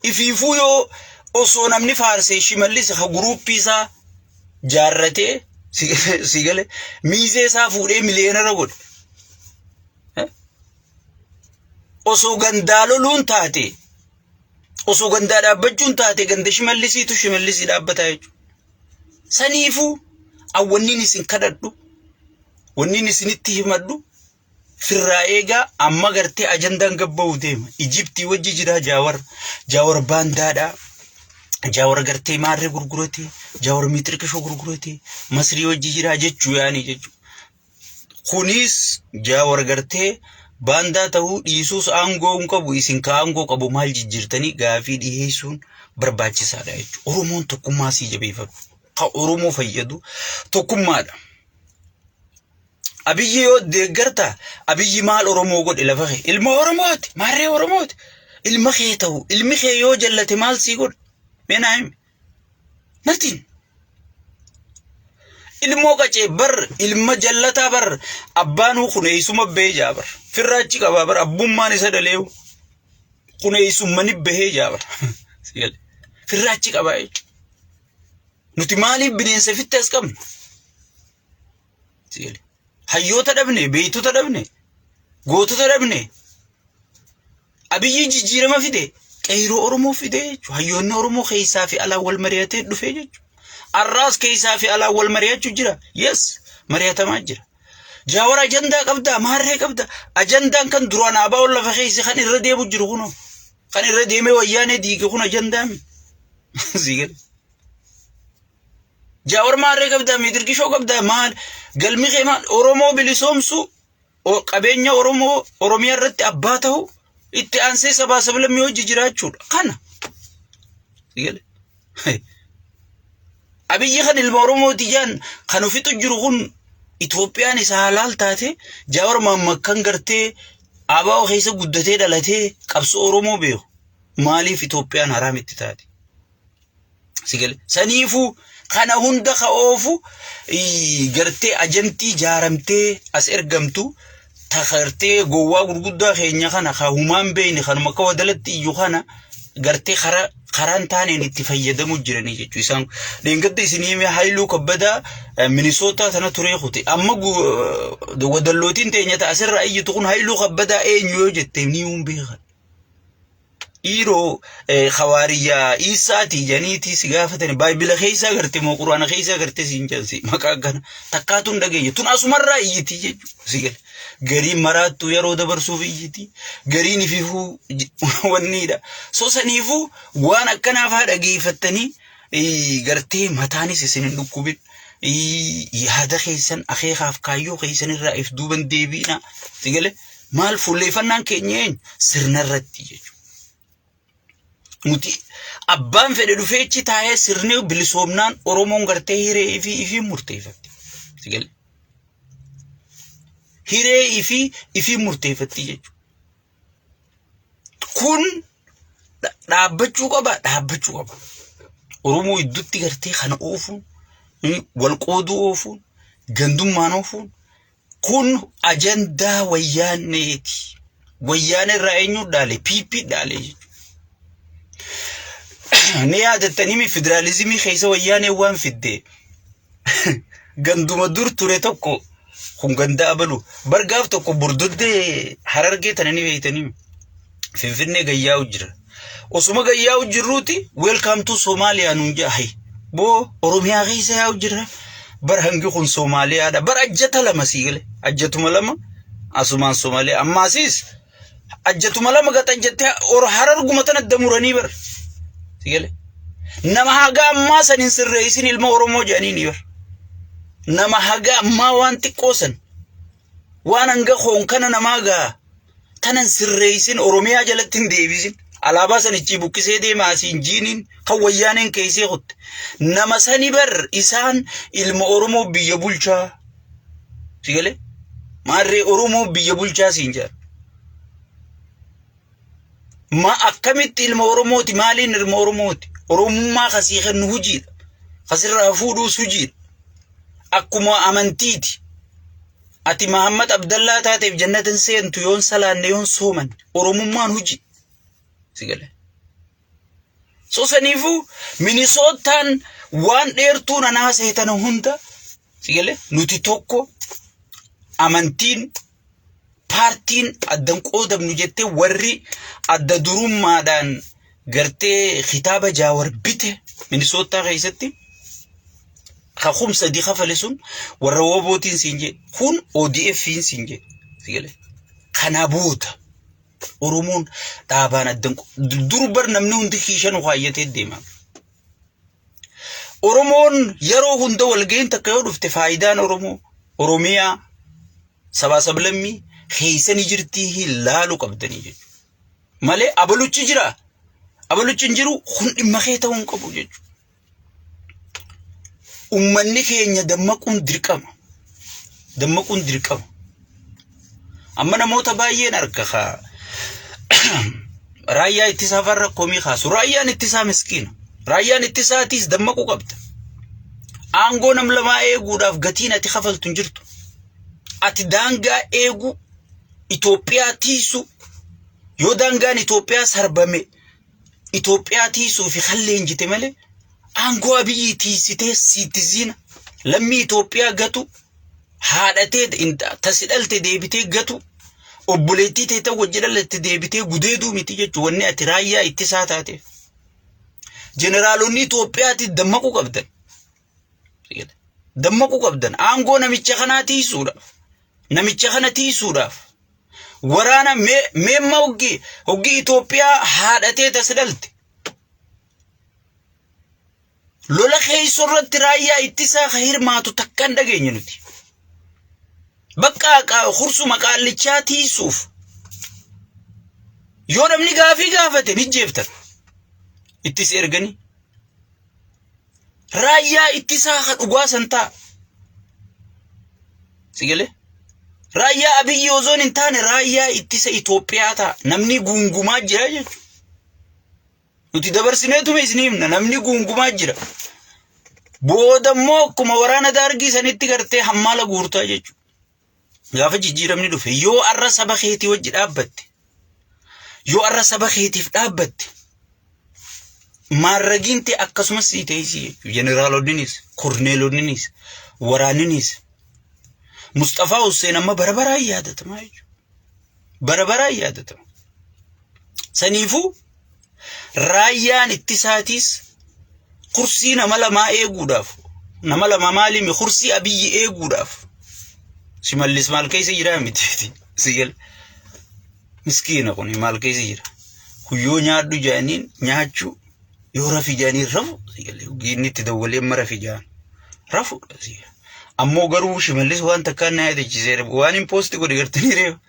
Ifiifuu yoo osoo namni faarsee Shimallis ka guruuppii isaa jaarratee si gale miizee isaa fuudhee miliyeenara godhe. Osoo gandaa loluun taate osoo gandaa dhaabbachuun taate ganda Shimallisiitu Shimallisii dhaabbataa jechuudha. Saniifuu awwanniin isin kadhadhu wanniin isinitti himadhu firraa eegaa amma gartee ajandaan gabba'u deema. Ijiptii wajji jira Jaawar Jaawar baandaadha. Jaawar gartee maarree gurgurate Jaawar miixirqishoo gurgurate Masrii wajji jira jechuu yaanii jechuudha. Kunis Jaawar gartee baandaa ta'uu dhiisuus aangoo hin qabu isin ka aangoo qabu maal jijjiirtanii gaafii dhiheessuun barbaachisaadha jechuudha. Oromoon tokkummaa sii jabeeffatu. Ka Oromoo fayyadu tokkummaadha. Abiyyi yoo deeggarta Abiyyi maal Oromoo godhe lafa kee ilma Oromooti maarree Oromooti ilma kee ta'u ilmi kee yoo jallate maal sii godha mee naa himi. Nothing. Ilmoo qacee bar ilma jallataa bar abbaanuu kun eessuma bahee jaa bar firraachi qabaa bar abbummaan isa dhaleewu kun eessummani bahee jaa bar firraachi qabaa jechuudha. Nuti maaliif bineensa fitti as qabna? Hayyoota dhabne, beektota dhabne, gootota dhabne. Abiyyi jijjiirama fide qeyroo Oromoo fide jechuudha. Hayyoonni Oromoo keessaa fi alaa wal mari'atee dhufe jechuudha. Arraas keessaa fi alaa wal mari'achuu jira. Yes, mari'atamaa jira. Jaawar ajandaa qabdaa, maarree qabda. Ajandaan kan duraan ABO'n lafa keessa kan irra deemu jiru kunoo. Kan irra deemee wayyaanee diige kun ajandaa mi? Sii gale. Jaawar maarree qabdaa, midirgishoo qabdaa, maal galmi kee maal Oromoo bilisoomsuu qabeenya Oromoo Oromiyaa irratti abbaa ta'u itti aansee sabaa sablammii hojii jiraachuudha. Kana. Sii gale. Abiyyi kan ilma Oromooti jaan kan ofitu jiru kun Itoophiyaan isa halaal taate Jaawar Mahammad kan gartee ABO keessa guddatee dhalatee qabsoo Oromoo beeku maaliif Itoophiyaan haraam itti taate? Si gale. Saniifuu kana hunda ka oofu gartee ajantii jaaramtee as ergamtu ta gartee gowwaa gurguddaa keenya kana ka humaan beeyne kanuma akka wadalatti iyyu kana gartee kara karaan taaneen itti fayyadamu jiranii jechuu isaan dheengadda isinii hime Haayiluu Kabbadaa Minisootaa tana turee kute amma wadallootiin teenya ta asirraa iyyitu kun Haayiluu Kabbadaa eenyu yoo jette ni hin beekan. Dhiiroo hawaariyyaa Iisaatii janiitii si gaafatani baayibila keessaa garte moo quraana keessaa garte siin jedhan maqaa kana takkaatu hin dhageenye tun asumarraa iyyitii jechuudha si gale gariin maraattuu yeroo dabarsuuf iyyitii gariin ififuu wanniidha so saniifuu waan akkanaaf haa dhageeffattanii gartee mataanis isin hin dhukkubin yaada keessan akeekaaf kaayyoo keessan irraa if duuban deebiina si gale Maal fuulleeffannaan keenya eenyu? Sirna irratti jechuudha. Nuti abbaan fedhe dhufee achi taa'ee sirni bilisoomnaan Oromoon gartee hiree ifii ifii murteeffatti. Si galee? Hiree ifii ifii murteeffatti jechuudha. Kun dhaabbachuu qaba dhaabbachuu qaba. Oromoo gidduutti gartee kana oofuun wal qooduu oofuun gandummaan oofuun Kun ajandaa wayyaaneeti. Wayyaanee irraa eenyu dhaale? PP dhaale jechuudha. Ni yaadattanii mi federaalizimii keessa wayyaanee waan fidde ganduma dur ture tokko kun ganda abalu bargaaf tokko bordoddee harargee tana ni beektanii finfinnee gayyaa'u jira. Osuma gayyaa'u jirruuti welcome to Somaaliyaa nuun jedha. Boo Oromiyaa keessa yaa'u jira. Bar hangi kun Soomaaliyaadha. Bar ajjata lama sii gale. Ajjatuma lama asumaan Soomaaliyaa. Ammaasiis ajjatuma lama gaxan jettee hararguma tana adda muranii bar. Sii gale. Nama haga ammaa san hin sirreessin ilma Oromoo jedhanii ni bar. Nama haga ammaa waan xiqqoo san waan hanga koonkana namaa gaa tanan sirreessin Oromiyaa jalatti hin deebisin. Alaabaa sanichi buqqisee deema asiin jiiniin kan wayyaaneen keessee kutte. Nama sani bar isaan ilma Oromoo biyya bulchaa. Si galee? Maarree Oromoo biyya bulchaa siin jedhan. Ma akkamitti ilma Oromooti? Maaliin ilma Oromooti? Oromummaa kasii kennu hujiidha. Kasirraa fuudhuus hujiidha. Akkuma amantiiti. Ati Mahammad Abdallaa taateef jannata hin seentu yoon salaanne yoon soomanne. Oromummaan hujii. Si galee? So saniifuu Minisootaan waan dheertuu nanaa seetana hunda si galee nuti tokko amantiin paartiin addan qoodamnu jettee warri adda durummaadhaan gartee kitaaba Jaawar bite Minisootaa keessatti kakum sadii kafale sun warra wobootiin siin jee kun ODF'n siin jee si galee kana booda Oromoon dhaabaan addan dur bar namni hundi kiisha nu kaayyatee deema. Oromoon yeroo hunda walga'iin takka yoo dhufte faayidaan Oromoo Oromiyaa sabaa sablammii keessa ni jirtii hin laalu qabdanii jechuudha. Malee abaluchi jira abaluchi hin jiru kun dhimma kee ta'uu hin qabu jechuudha. Ummanni keenya dammaquun dirqama. Dammaquun dirqama. Amma namoota baay'een arga kaa raayyaa ittisaa farra komii kaasu. Raayyaan ittisaa miskiina. Raayyaan ittisaatiis dammaquu qabda. Aangoo nam lamaa eeguudhaaf gatiin ati kafaltu hin jirtu. Ati daangaa eeguu Itoophiyaa tiisuu yoo daangaan Itoophiyaa sarbame Itoophiyaa tiisuu fi kan leenjite malee aangoo Abiyyi tiisitee siitisiina lammii Itoophiyaa gatu haadhatee tasi dhalte deebitee gatu obboleettii tee ta'u wajji dhalatte deebitee gudeeduu miti jechuun wanni ati raayyaa ittisaa taateef. Jeneraalonni Itoophiyaatti dammaquu qabdan. Dammaquu qabdan aangoo namicha kanaa tiisuudhaaf. Namicha kana tiisuudhaaf. Waraana meemma hoggi hoggi Itoophiyaa haadhatee tas dhalte. Lola keessoo irratti raayyaa ittisaa ka hirmaatu takka hin dhageenye nuti. Bakka kursuma qaallichaa tiisuuf yoo namni gaafii gaafate ni jeeftan. Ittis erganii. Raayyaa ittisaa ka dhugaa san ta'a. Si galee? Raayyaa Abiyyi osoo hin taane raayyaa ittisa Itoophiyaa ta'a. Namni guungumaa jira jechuudha. Nuti dabarsineetuma isin himna namni guungumaa jira. Booda immoo akkuma waraana daargii sanitti gartee hammaala guurtaa jechuudha. Gaafa jijjiiramni dhufe yoo arra saba keetii wajji dhaabbatte yoo arra saba keetiif dhaabbatte maarragiin ta'e akkasumas sii teessii jechuudha. Jeneraalonninis, korneelonninis, waraanninis. Musxafaa Hussein amma bara baraan yaadatama jechuudha. Bara baraan yaadatama. Saniifuu raayyaan ittisaatiis kursii nama lamaa eeguudhaaf nama lama maalimi kursii Abiyyi eeguudhaaf Shimallis maal keessa jira miti si gala miskiina kun maal keessa jira kun yoo nyaadhu jedhaniin nyaachuu yoo rafi jedhaniin rafu si gala inni itti dawwalee amma rafi jedhan rafu si gala ammoo garuu Shimallis waan takkaan na yaadachiiseera waan hin poosti godhe gartanii reefa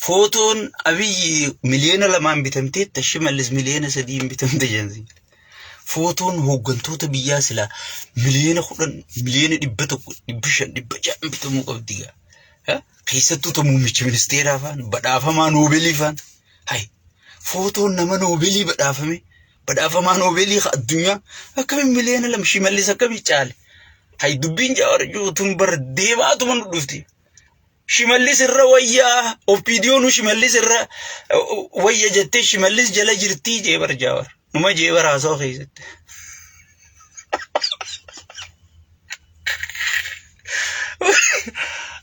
Footoon Abiyyi 2 miliyoona bitamteetta Shimallis 3 miliyoona bitamte jedhan. Footoon hooggantoota biyyaa silaa 10 miliyoona 100 miliyoona 500 600 bitamuu qabdi gaa. Keessattuu ta muummicha ministeeraa faan badhaafamaa noobeelii faan. Hay footoon nama noobeelii badhaafame badhaafamaa noobeelii addunyaa akkamiin 2 miliyoona Shimallis akkamii caale. Hay dubbiin jaawar tun bar deemaatuma nu dhufti. Shimallis irra wayyaa OPDOnu Shimallis irra wayya jettee Shimallis jala jirtii jee bar Jaawar. Numa jee bar haasawaa keessatti.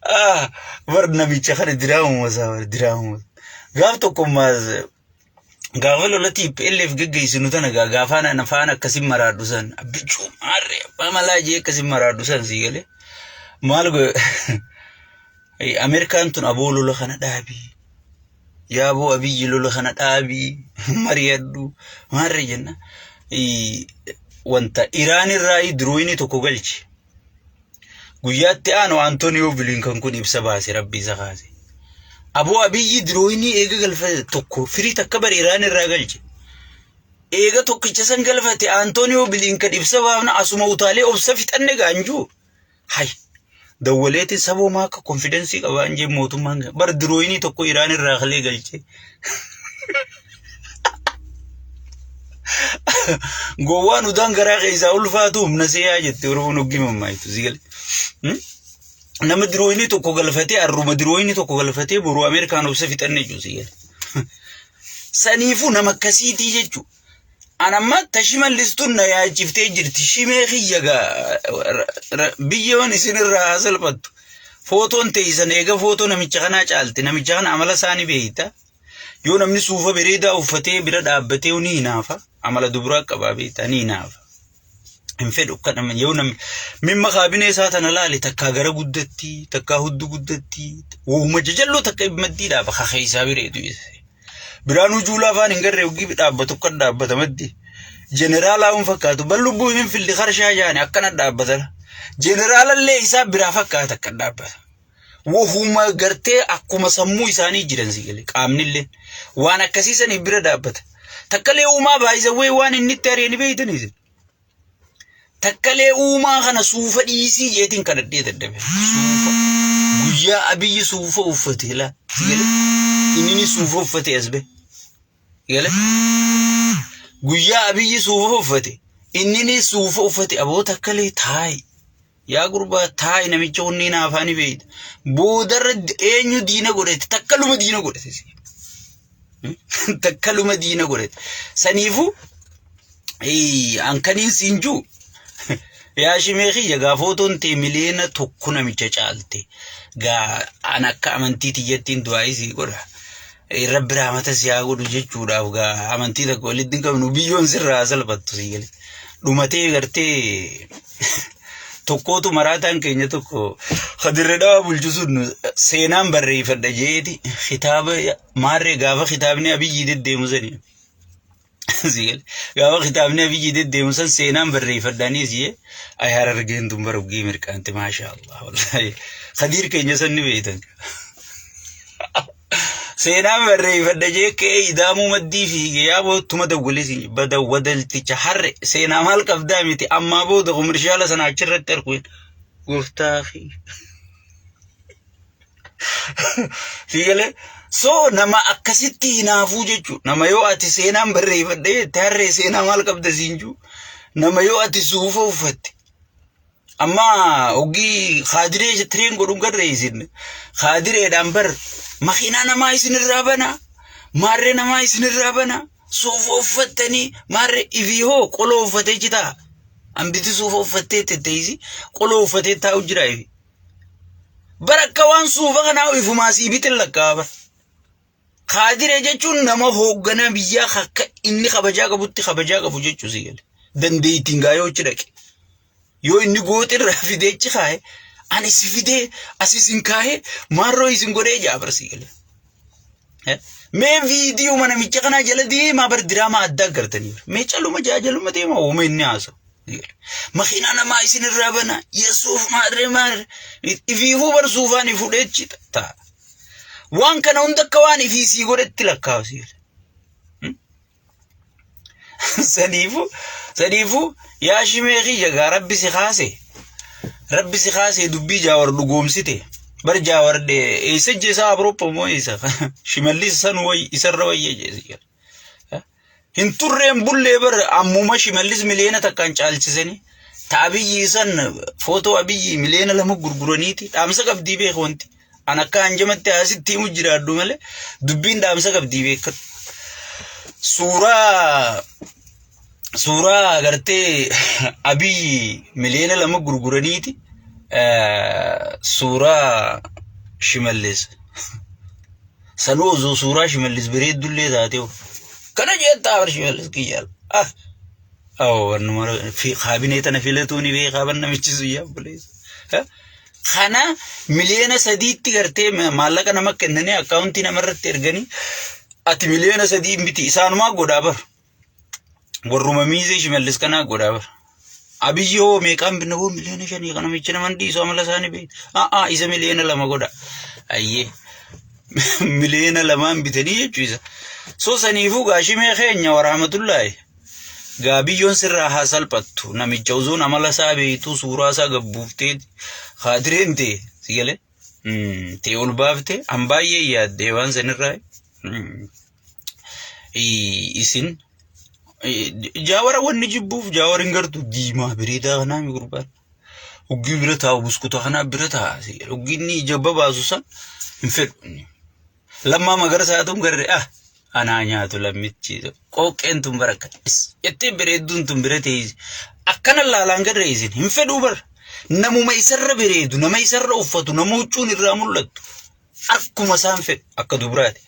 Ah, bar namicha kana diraamuma isaa bar diraamuma. Gaaf tokko maas Gaafa lola TPLF geggeessinu tana gaa gaafa ana faana akkasin maraadhu san abbichuu maarree abbaa malaa jee akkasin maraadhu san sii galee maal go Ameerikaan tun aboo lola kana dhaabii yaaboo abiyyi lola kana dhaabii mari'adhu maarree jenna wanta Iraan irraa dirooyinii tokko galche. Guyyaatti aanu Antooniyoo Bilinkan kun ibsa baase rabbi isa kaase. Aboo Abiyyi dirooyinii eega galfate tokko firii takka bari Iraan irraa galche. Eega tokkicha san galfate Antooniyoo Bilinkan ibsa baafna asuma utaalee obsa fixanne gaanjuu. Hay dawwaleetiin saboomaa akka konfidensii qabaan jee mootummaan bar dirooyinii tokko Iraan irraa kalee galche. Gowwaan udaan garaa keessaa ulfaatu humna seeyaa jette Oromoon hoggii mammaayitu si gale. Nama dirooyinii tokko galfatee arruma dirooyinii tokko galfatee boru Ameerikaan obsa fixanne jechuun si gale. Saniifuu nama akkasiitii jechuudha. An amma ta shimallistuun na yaachiftee jirti. Shimee kiyya gaa biyyoon isin irraa haa salphattu. Footoon teessan eega footoo namicha kanaa caalti. Namicha kana amala isaa ni beekta. Yoo namni suufa bareedaa uffatee bira dhaabbatee ni hinaafa. Amala dubaraa qabaa beekta ni hinaafa. Hin fedhu akka nama yoo namni mimma kaabinee isaa tana laali takkaa gara guddatti takkaa huddu guddatti wahuma jajalloo takka maddii dhaaba kakee isaa bireetu isa. Biraanuu Juulaa afaan hin garree hoggii dhaabbatu akka dhaabbata maddi. Jeneraalaa hin fakkaatu bal lubbuu hin filli karshaa jaani akkana dhaabbata. Jeneraalallee isaa biraa fakkaata akka dhaabbata. Wahuma gartee akkuma sammuu isaanii jiran si galee qaamnillee waan akkasii saniif bira dhaabbata. Takkalee uumaa baay'isawwee waan inni itti ari'e ni beeytanii isin. Takkalee uumaa kana suufa dhiisii jeetiin kadhadhee dadhabe. Suufa guyyaa abiyyi suufa uffate laa si galee inni suufa uffate as bahe. Gale guyyaa abiyyi suufa uffate inni suufa uffate aboo takkalee taa'i. Yaa gurbaa taa'i namicha kunniin afaani beeyta. Boodarra eenyu diina godhate takkaluma diina godhate. Takkaluma diina godhate. Saniifuu ankaniin siin juu yaa shimee kiyya gaa footoon tee 1 miliyoona namicha caalte. Gaa an akka amantii tiyyattiin du'aayii sii godha. Rabbi raamata si haa godhu jechuudhaaf gaa amantii tokko walitti hin qabnu biyyoon sirraa haa salphattu sii galee. Dhumatee gartee tokkootu maraataan keenya tokko kadirre dhawaa bulchu sun seenaan barreeffadha jeeti kitaaba maarree gaafa kitaabni abiyyii deddeemu sani. Sii galee. Gaafa kitaabni abiyyii deddeemu san seenaan barreeffadhaanii siyee ay harargeen tun bara uggii mirqaanti maashaa Allah wallaahi kadiir keenya san ni beektan. Seenaan barreeffadha jee ka'ee idaamuu maddii fiige yaa boottuma dawwalee siin bada wadalticha harre seenaa maal qabdaa miti ammaa booda kumirshaala sana achirratti arku gooftaa fi fiigalee soo nama akkasitti hinaafuu jechuudha nama yoo ati seenaan barreeffadha jette harree seenaa maal qabda siin juu nama yoo ati suufa uffatte Amma hoggii kaadiree tireen godhuun garree isin kaadireedhaan bar makiinaa namaa isin irraa bana maarree namaa isin irraa bana suufa uffattanii maarree ifii hoo qoloo uffatee jitaa hambiti suufa uffattee tetteessi qoloo uffatee taa'u jira ifi bar akka waan suufa kanaa ifumaa sii bitin lakkaa bar kaadiree jechuun nama hoogganaa biyyaa akka inni kabajaa qabutti kabajaa qabu jechuu si gale dandeettiin gaayoo achi dhaqe. Yoo inni gooxi irraa fidee achi kaaye ani si fidee as isin kaayee maarroo isin godhee jaa bar sii galee. Mee viidiyoo namicha kanaa jala deemaa bar diraamaa addaa agartanii bar. Mee caluma jaa jaluma deemaa uuma inni haasa'u. Makiinaa namaa isin irraa bana yesuuf maarree maarree ifiifuu bar suufaan ifudhee achi ta'a. Waan kana hunda akka waan ifii sii godhetti lakkaa'u sii galee. Saniifuu saniifuu yaa shimee kiyya gaa rabbi si kaase rabbi si kaase dubbii jaawar dhugoomsite bar jaawar eessa jeesaa Awurooppaa moo eessa shimallis san way isarra wayyee jeesi hin turreen bullee bar ammuma shimallis 1 miliyoona caalchisanii ta abiyyi san footoo abiyyi 2 miliyoona gurguraniiti dhaamsa qabdii beeku wanti An akka hanjamatti asitti himu jiraadhu malee dubbiin dhaamsa qabdii beekadhu. Suuraa suuraa agartee Abiyyi 2 miliyoona gurguraniiti suuraa Shimallis. Sanuu osoo suuraa Shimallis bareeddullee taatee. Kana jettaa bar Shimallis kiyyaal. Ah. Awwa wannuma kaabinee tana filatuu ni beekaa bar namichi sun yaa obboleessa. Kana 3 miliyoona gartee maallaqa nama kennanii akkaawuntii namarratti erganii ati 3 miliyoona miti isaanumaa godhaa bar. Warruma miizee Shimallis kanaa godhaa bar. Abiyyi hoo meeqaan binna hoo 5 miliyoona kana namichi naman dhiisu amala isaanii beektu. A'aa isa 2 miliyoona godha. Ayyee. 2 miliyoonaan bitanii jechuu isa. So saniifuu gaashimee keenya waraamatullaahi. Gaa biyyoon sirraa haa salphattu. Namicha osoon amala isaa beektu suuraa isaa gabbuuftee kaadireen ta'e si galee. Ta'e ol baafte an baay'ee yaaddee waan sanirraa. Isin jaawara wanni jibbuuf jaawara hin gartu diimaa bareedaa kanaa mi gurbaan. Hoggii bira taa'u buskuta kanaa bira taa'a. Hoggii inni ija babaasu san hin fedhu. Lammaa Magarsaa tun garre ah anaa nyaatu lammichi qooqqeen tun bara akka jettee bareedduun tun bira teessi. Akkana laalaan garre isin hin fedhuu bara. Namuma isarra bareedu nama isarra uffatu nama huccuun irraa mul'attu. Akkuma isaan fedhu akka dubaraati.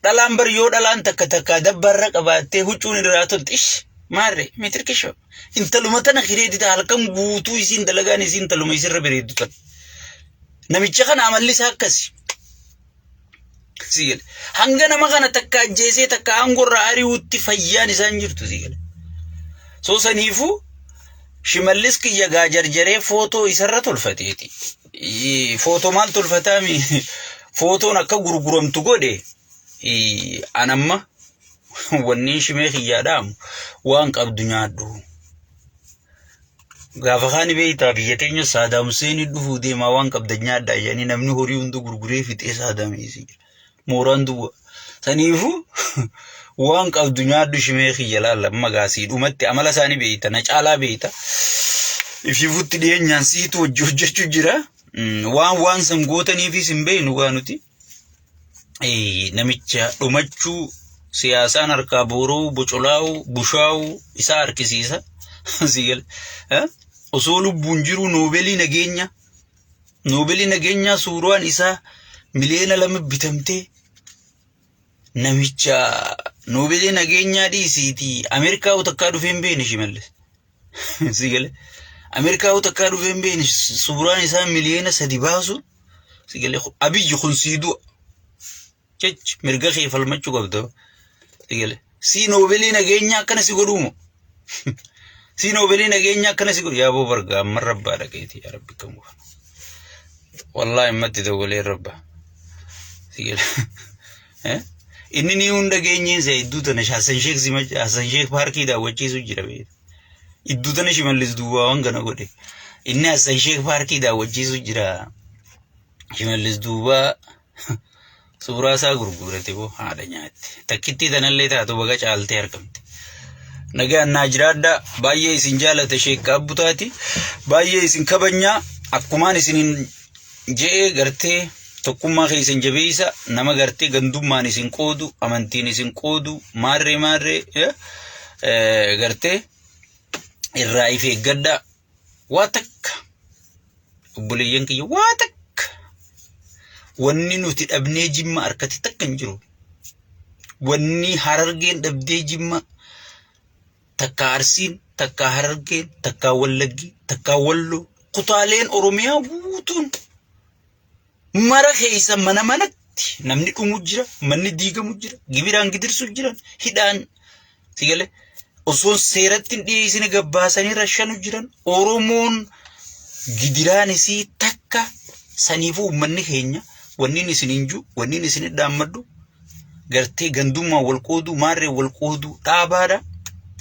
Dhalaan bar yoo dhalaan takka takka dabbarra qabaattee huccuun irraa tolti ish maarre mitirkishoo intaluma tana kireedita halkan guutuu isiin dalagaan isiin intaluma isirra bareeddu tana. Namicha kana amalli isaa akkasi. Sigale. Hanga nama kana takka ajjeesee takka aangorraa ari'uutti fayyaan isaan jirtu sigale. So saniifuu Shimallis kiyya gaa jarjaree footoo isarra tolfateeti. Footoo maal tolfataami? Footoon akka gurguramtu godhe anamma wanni shimee kiyyaa dhaamu waan qabdu nyaadhu. Gaafa kaani beektaa biyya teenya Saadaam Hussein dhufuu deemaa waan qabda nyaadhaa jedhanii namni horii hunda gurguree fixee Saadaam jira. Mooraan duwwa. Saniifuu waan qabdu nyaadhu shimee kiyya laalla amma gaasii dhumatti amala isaanii beekta na caalaa beekta. Ifiifutti dhiyeenyaan siitu hojii hojjechuu jira. Waan waan san gootaniifis hin beeknu gaa nuti. Namicha dhumachuu siyaasaan harkaa booruu bocolaa'uu bushaa'uu isaa harkisiisa. Sigale. Osoo lubbuun jiru noobeelii nageenya noobeelii nageenyaa suuraan isaa 2 miliyoona bitamtee namicha noobeelii nageenyaa dhiisiitii Ameerikaa takkaa dhufee hin beekne Shimallis. Sigale. Ameerikaa takkaa dhufee hin beekne suuraan isaa 3 miliyoona baasu. Sigale Abiyyi kun sii du'a. Jechi mirga kee falmachuu qabda. Sigale. Sii noobeelii nageenyaa akkana si godhuumo. Sii noobeelii nageenyaa akkana si godhu. Yaaboo bargaa amma rabbaa dhaqeeti yaa rabbi kan goona. Wallaahi ammatti dawwalee rabba. Sigale. Inni ni hunda geenyeen isa iddoo tana Hassan Sheek Hassan Sheek paarkii daawwachiisu jira beekta. Iddoo tana Shimallis duwwaa waan kana godhe. Inni Hassan Sheek paarkii daawwachiisu jira. Shimallis duwwaa suuraa isaa gurgurate boo haadha nyaatte. Takkittii tanallee taatu baga caaltee argamte. Nagaan naa jiraadhaa baay'ee isin jaalata Sheek Abbutaati. Baay'ee isin kabajnaa akkumaan isinin je'ee gartee tokkummaa keessan jabeessa nama gartee gandummaan isin qoodu amantiin isin qoodu maarree maarree gartee irraa if eeggadhaa waa takka obboleeyyan kiyya waa takka wanni nuti dhabnee Jimma harkatti takka hin jiru. Wanni Harargeen dhabdee Jimma takka Arsiin takka Harargeen takka Wallaggi takka Walloo kutaaleen Oromiyaa guutuun mara keessa mana manatti namni dhumu jira manni diigamu jira gibiraan gidirsu jiran hidhaan sigale osoo seeratti hin dhiyeessine gabbaasanii rashanu jiran Oromoon gidiraan isii takka saniifuu uummanni keenya wanni isin hin jiru wanni isin dhaammadhu gartee gandummaa wal qooduu maarree wal qooduu dhaabaadha.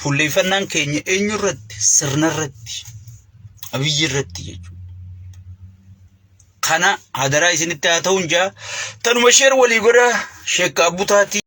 Fuulleeffannaan keenya eenyu irratti sirna irratti Abiyyi irratti jechuudha. Kana hadaraa isinitti haa ta'uun jaa tanuma share walii godha sheekka abbutaatii.